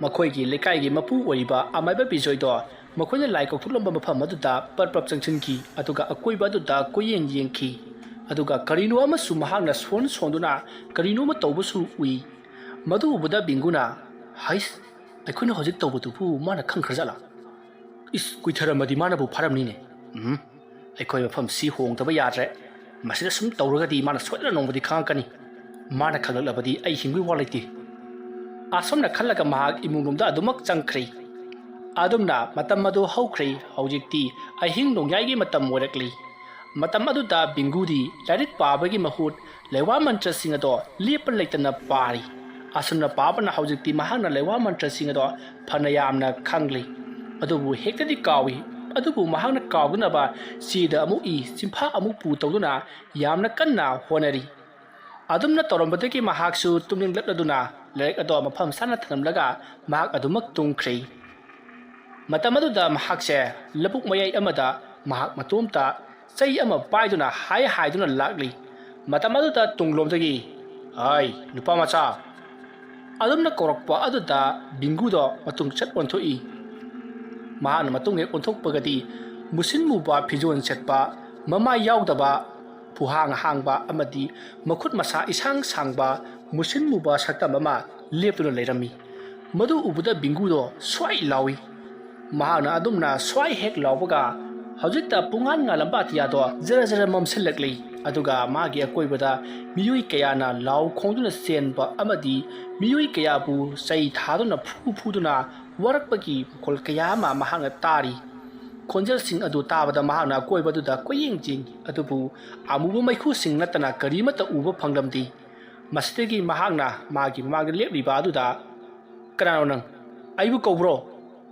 ꯃꯈꯣꯏꯒꯤ ꯂꯩꯀꯥꯏꯒꯤ ꯃꯄꯨ ꯑꯣꯏꯔꯤꯕ ꯑꯃꯥꯏꯕ ꯕꯤꯖꯣꯏꯗꯣ ꯃꯈꯣꯏꯅ ꯂꯥꯏ ꯀꯧꯊꯣꯛꯂꯝꯕ ꯃꯐꯝ ꯑꯗꯨꯗ ꯄꯔꯞ ꯄꯔꯞ ꯆꯪꯁꯤꯟꯈꯤ, ꯑꯗꯨꯒ ꯑꯀꯣꯏꯕ ꯑꯗꯨꯗ ꯀꯣꯏꯌꯦꯡ ꯌꯦꯡꯈꯤ꯫ ꯑꯗꯨꯒ ꯀꯔꯤꯅꯣ ꯑꯃꯁꯨ ꯃꯍꯥꯛꯅ ꯁꯣꯟ ꯁꯣꯟꯗꯨꯅ ꯀꯔꯤꯅꯣꯃ ꯇꯧꯕꯁꯨ ꯎꯏ꯫ ꯃꯗꯨ ꯎꯕꯗ ꯕꯤꯡꯒꯨꯅ, "ꯍꯩꯁ, ꯑꯩꯈꯣꯏꯅ ꯍꯧꯖꯤꯛ ꯇꯧꯕꯗꯨꯕꯨ ꯃꯥꯅ ꯈꯪꯈ꯭ꯔꯖꯥꯠꯂꯥ? ꯏꯁ, ꯀꯨꯏꯊꯔꯝꯃꯗꯤ ꯃꯥꯅꯕꯨ ꯐꯥꯔꯝꯅꯤꯅꯦ꯫ ꯎꯝ, ꯑꯩꯈꯣꯏ ꯃꯐꯝꯁꯤ ꯍꯣꯡꯗꯕ ꯌꯥꯗ꯭ꯔꯦ꯫ ꯃꯁꯤꯗ ꯁꯨꯝ ꯇꯧꯔꯒꯗꯤ ꯃꯥꯅ ꯁꯣꯏꯗꯅ ꯅꯣꯡꯃꯗꯤ ꯈꯪꯉꯛꯀꯅꯤ꯫ ꯃꯥꯅ ꯈꯪꯂꯛꯂꯕꯗꯤ ꯑꯩ ꯍꯤꯡꯕꯒꯤ ꯋꯥ ꯂꯩꯇꯦ"꯫ ꯑꯁꯨꯝꯅ ꯈꯜꯂꯒ ꯃꯍꯥꯛ ꯏꯃꯨꯡꯂꯣꯝꯗ ꯑꯗꯨꯃꯛ ꯆꯪꯈ꯭ꯔꯦ꯫ ꯑꯗꯨꯝꯅ ꯃꯇꯝ ꯑꯗꯨ ꯍꯧꯈ꯭ꯔꯦ꯫ ꯍꯧꯖꯤꯛꯇꯤ ꯑꯍꯤꯡ ꯅꯣꯡꯌꯥꯏꯒꯤ ꯃꯇꯝ ꯑꯣꯏꯔꯛꯂꯤ꯫ ꯃꯇꯝ ꯑꯗꯨꯗ ꯕꯤꯡꯒꯨꯗꯤ ꯂꯥꯏꯔꯤꯛ ꯄꯥꯕꯒꯤ ꯃꯍꯨꯠ ꯂꯩꯋꯥ ꯃꯟꯇ꯭ꯔꯁꯤꯡ ꯑꯗꯣ ꯂꯦꯞꯄ ꯂꯩꯇꯅ ꯄꯥꯔꯤ꯫ ꯑꯁꯨꯝꯅ ꯄꯥꯕꯅ ꯍꯧꯖꯤꯛꯇꯤ ꯃꯍꯥꯛꯅ ꯂꯩꯋꯥ ꯃꯟꯇ꯭ꯔꯁꯤꯡ ꯑꯗꯣ ꯐꯅ ꯌꯥꯝꯅ ꯈꯪꯂꯤ꯫ ꯑꯗꯨꯕꯨ ꯍꯦꯛꯇꯗꯤ ꯀꯥꯎꯏ꯫ ꯑꯗꯨꯕꯨ ꯃꯍꯥꯛꯅ ꯀꯥꯎꯗꯅꯕ ꯆꯦꯗ ꯑꯃꯨꯛ ꯏ, ꯆꯤꯟꯐꯥ ꯑꯃꯨꯛ ꯄꯨ ꯇꯧꯗꯨꯅ ꯌꯥꯝꯅ ꯀꯟꯅ ꯍꯣꯠꯅꯔꯤ꯫ ꯑꯗꯨꯝꯅ ꯇꯧꯔꯝꯕꯗꯒꯤ ꯃꯍꯥꯛꯁꯨ ꯇꯨꯝꯅꯤꯡꯂꯛꯂꯗꯨꯅ ꯂꯥꯏꯔꯤꯛ ꯑꯗꯣ ꯃꯐꯝ ꯆꯥꯅ ꯊꯝꯂꯝꯂꯒ ꯃꯍꯥꯛ ꯑꯗꯨꯃꯛ ꯇꯨꯝꯈ꯭ꯔꯦ꯫ ꯃꯇꯝ ꯑꯗꯨꯗ ꯃꯍꯥꯛꯁꯦ ꯂꯧꯕꯨꯛ ꯃꯌꯥꯏ ꯑꯃꯗ ꯃꯍꯥꯛ ꯃꯇꯣꯝꯇ ꯆꯩ ꯑꯃ ꯄꯥꯏꯗꯨꯅ ꯍꯥꯏ ꯍꯥꯏꯗꯨꯅ ꯂꯥꯛꯂꯤ꯫ ꯃꯇꯝ ꯑꯗꯨꯗ ꯇꯨꯡꯂꯣꯝꯗꯒꯤ, "ꯍꯥꯏ, ꯅꯨꯄꯥ ꯃꯆꯥ!" ꯑꯗꯨꯝꯅ ꯀꯧꯔꯛꯄ ꯑꯗꯨꯗ ꯕꯤꯡꯒꯨꯗꯣ ꯃꯇꯨꯡ ꯆꯠ ꯑꯣꯟꯊꯣꯛꯏ꯫ ꯃꯍꯥꯛꯅ ꯃꯇꯨꯡ ꯍꯦꯛ ꯑꯣꯟꯊꯣꯛꯄꯒꯗꯤ ꯃꯨꯁꯤꯟ ꯃꯨꯕ ꯐꯤꯖꯣꯜ ꯁꯦꯠꯄ, ꯃꯃꯥꯏ ꯌꯥꯎꯗꯕ, ꯐꯨꯍꯥꯡ ꯍꯥꯡꯕ ꯑꯃꯗꯤ ꯃꯈꯨꯠ ꯃꯁꯥ ꯏꯁꯥꯡ ꯁꯥꯡꯕ ꯃꯨꯁꯤꯟ ꯃꯨꯕ ꯁꯛꯇꯝ ꯑꯃ ꯂꯦꯞꯇꯨꯅ ꯂꯩꯔꯝꯃꯤ꯫ ꯃꯗꯨ ꯎꯕꯗ ꯕꯤꯡꯒꯨꯗꯣ ꯁ꯭ꯋꯥꯏ ꯂꯥꯎꯏ꯫ ꯃꯍꯥꯛꯅ ꯑꯗꯨꯝꯅ ꯁ꯭ꯋꯥꯏ ꯍꯦꯛ ꯂꯥꯎꯕꯒ, ꯍꯧꯖꯤꯛꯇ ꯄꯨꯡꯉꯥꯟ ꯉꯥꯜꯂꯝꯕ ꯑꯇꯤꯌꯥꯗꯣ ꯖꯔ ꯖꯔ ꯃꯝꯁꯤꯜꯂꯛꯂꯤ꯫ ꯑꯗꯨꯒ ꯃꯥꯒꯤ ꯑꯀꯣꯏꯕꯗ ꯃꯤꯑꯣꯏ ꯀꯌꯥꯅ ꯂꯥꯎ ꯈꯣꯡꯗꯨꯅ ꯆꯦꯟꯕ ꯑꯃꯗꯤ ꯃꯤꯑꯣꯏ ꯀꯌꯥꯕꯨ ꯆꯩ ꯊꯥꯗꯨꯅ ꯐꯨ ꯐꯨꯗꯨꯅ ꯋꯥꯔꯛꯄꯒꯤ ꯃꯈꯣꯜ ꯀꯌꯥ ꯑꯃ ꯃꯍꯥꯛꯅ ꯇꯥꯔꯤ꯫ ꯈꯣꯟꯖꯦꯜꯁꯤꯡ ꯑꯗꯨ ꯇꯥꯕꯗ ꯃꯍꯥꯛꯅ ꯑꯀꯣꯏꯕꯗꯨꯗ ꯀꯣꯏꯌꯦꯡ ꯌꯦꯡꯏ, ꯑꯗꯨꯕꯨ ꯑꯃꯨꯕ ꯃꯩꯈꯨꯁꯤꯡ ꯅꯠꯇꯅ ꯀꯔꯤꯃꯠꯇ ꯎꯕ ꯐꯪꯂꯝꯗꯦ꯫ ꯃꯁꯤꯗꯒꯤ ꯃꯍꯥꯛꯅ ꯃꯥꯒꯤ ꯃꯃꯥꯡꯗ ꯂꯦꯞꯂꯤꯕ ꯑꯗꯨꯗ, "ꯀꯅꯥꯅꯣ ꯅꯪ? ꯑꯩꯕꯨ ꯀꯧꯕ꯭ꯔꯣ?"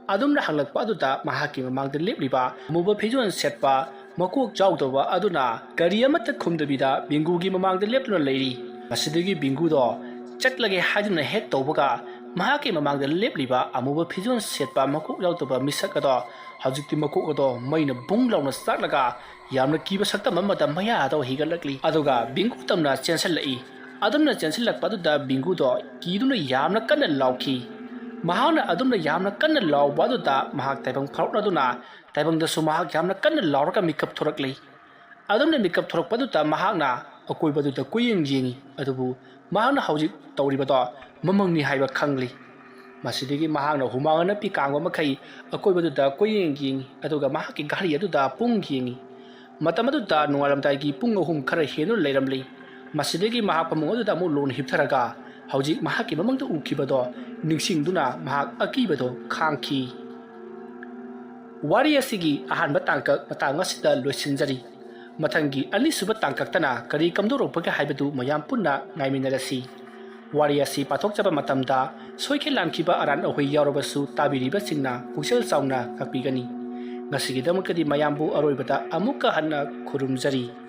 ꯑꯗꯨꯝꯅ ꯍꯪꯂꯛꯄ ꯑꯗꯨꯗ ꯃꯍꯥꯛꯀꯤ ꯃꯃꯥꯡꯗ ꯂꯦꯞꯂꯤꯕ ꯑꯃꯨꯕ ꯐꯤꯖꯣꯜ ꯁꯦꯠꯄ ꯃꯀꯣꯛ ꯌꯥꯎꯗꯕ ꯑꯗꯨꯅ ꯀꯔꯤ ꯑꯃꯠꯇ ꯈꯨꯝꯗꯕꯤꯗ ꯕꯤꯡꯒꯨꯒꯤ ꯃꯃꯥꯡꯗ ꯂꯦꯞꯇꯨꯅ ꯂꯩꯔꯤ꯫ ꯃꯁꯤꯗꯒꯤ ꯕꯤꯡꯒꯨꯗꯣ ꯆꯠꯂꯒꯦ ꯍꯥꯏꯗꯨꯅ ꯍꯦꯛ ꯇꯧꯕꯒ, ꯃꯍꯥꯛꯀꯤ ꯃꯃꯥꯡꯗ ꯂꯦꯞꯂꯤꯕ ꯑꯃꯨꯕ ꯐꯤꯖꯣꯜ ꯁꯦꯠꯄ ꯃꯀꯣꯛ ꯌꯥꯎꯗꯕ ꯃꯤꯁꯛ ꯑꯗꯣ ꯍꯧꯖꯤꯛꯇꯤ ꯃꯀꯣꯛ ꯑꯗꯣ ꯃꯩꯅ ꯕꯨꯡ ꯂꯥꯎꯅ ꯆꯥꯛꯂꯒ ꯌꯥꯝꯅ ꯀꯤꯕ ꯁꯛꯇꯝ ꯑꯃꯗ ꯃꯌꯥ ꯑꯗꯣ ꯍꯤꯒꯠꯂꯛꯂꯤ꯫ ꯑꯗꯨꯒ ꯕꯤꯡꯒꯨ ꯇꯝꯅ ꯆꯦꯟꯁꯤꯜꯂꯛꯏ꯫ ꯑꯗꯨꯝꯅ ꯆꯦꯟꯁꯤꯜꯂꯛꯄ ꯑꯗꯨꯗ ꯕꯤꯡꯒꯨꯗꯣ ꯀꯤꯗꯨꯅ ꯌꯥꯝꯅ ꯀꯟꯅ ꯂꯥꯎꯈꯤ꯫ ꯃꯍꯥꯛꯅ ꯑꯗꯨꯝꯅ ꯌꯥꯝꯅ ꯀꯟꯅ ꯂꯥꯎꯕ ꯑꯗꯨꯗ ꯃꯍꯥꯛ ꯇꯥꯏꯕꯪ ꯐꯥꯎꯔꯛꯂꯗꯨꯅ ꯇꯥꯏꯕꯪꯗꯁꯨ ꯃꯍꯥꯛ ꯌꯥꯝꯅ ꯀꯟꯅ ꯂꯥꯎꯔꯒ ꯃꯤꯀꯞ ꯊꯣꯔꯛꯂꯤ꯫ ꯑꯗꯨꯝꯅ ꯃꯤꯀꯞ ꯊꯣꯔꯛꯄ ꯑꯗꯨꯗ ꯃꯍꯥꯛꯅ ꯑꯀꯣꯏꯕꯗꯨꯗ ꯀꯣꯏꯌꯦꯡ ꯌꯦꯡꯏ, ꯑꯗꯨꯕꯨ ꯃꯍꯥꯛꯅ ꯍꯧꯖꯤꯛ ꯇꯧꯔꯤꯕꯗꯣ ꯃꯃꯪꯅꯤ ꯍꯥꯏꯕ ꯈꯪꯂꯤ꯫ ꯃꯁꯤꯗꯒꯤ ꯃꯍꯥꯛꯅ ꯍꯨꯃꯥꯡ ꯑꯅꯞꯄꯤ ꯀꯥꯡꯕ ꯃꯈꯩ ꯑꯀꯣꯏꯕꯗꯨꯗ ꯀꯣꯏꯌꯦꯡ ꯌꯦꯡꯏ, ꯑꯗꯨꯒ ꯃꯍꯥꯛꯀꯤ ꯘꯔꯤ ꯑꯗꯨꯗ ꯄꯨꯡ ꯌꯦꯡꯏ꯫ ꯃꯇꯝ ꯑꯗꯨꯗ ꯅꯣꯡꯉꯥꯜꯂꯝꯗꯥꯏꯒꯤ ꯄꯨꯡ ꯑꯍꯨꯝ ꯈꯔ ꯍꯦꯟꯗꯨꯅ ꯂꯩꯔꯝꯂꯤ꯫ ꯃꯁꯤꯗꯒꯤ ꯃꯍꯥꯛ ꯐꯃꯨꯡ ꯑꯗꯨꯗ ꯑꯃꯨꯛ ꯂꯣꯟ ꯍꯤꯞꯊꯔꯒ ꯍꯧꯖꯤꯛ ꯃꯍꯥꯛꯀꯤ ꯃꯃꯪꯗ ꯎꯈꯤꯕꯗꯣ ꯅꯤꯡꯁꯤꯡꯗꯨꯅ ꯃꯍꯥꯛ ꯑꯀꯤꯕꯗꯣ ꯈꯥꯡꯈꯤ꯫ ꯋꯥꯔꯤ ꯑꯁꯤꯒꯤ ꯑꯍꯥꯟꯕ ꯇꯥꯡꯀꯛ ꯃꯇꯥꯡ ꯑꯁꯤꯗ ꯂꯣꯏꯁꯤꯟꯖꯔꯤ꯫ ꯃꯊꯪꯒꯤ ꯑꯅꯤꯁꯨꯕ ꯇꯥꯡꯀꯛꯇꯅ ꯀꯔꯤ ꯀꯝꯗꯧꯔꯛꯄꯒꯦ ꯍꯥꯏꯕꯗꯨ ꯃꯌꯥꯝ ꯄꯨꯟꯅ ꯉꯥꯏꯃꯤꯟꯅꯔꯁꯤ꯫ ꯋꯥꯔꯤ ꯑꯁꯤ ꯄꯥꯊꯣꯛꯆꯕ ꯃꯇꯝꯗ ꯁꯣꯏꯈꯤ ꯂꯥꯟꯈꯤꯕ ꯑꯔꯥꯟ ꯑꯍꯣꯏ ꯌꯥꯎꯔꯕꯁꯨ ꯇꯥꯕꯤꯔꯤꯕꯁꯤꯡꯅ ꯄꯨꯛꯆꯦꯜ ꯆꯥꯎꯅ ꯉꯥꯛꯄꯤꯒꯅꯤ꯫ ꯉꯁꯤꯒꯤꯗꯃꯛꯇꯗꯤ ꯃꯌꯥꯝꯕꯨ ꯑꯔꯣꯏꯕꯗ ꯑꯃꯨꯛꯀ ꯍꯟꯅ ꯈꯨꯔꯨꯝꯖꯔꯤ꯫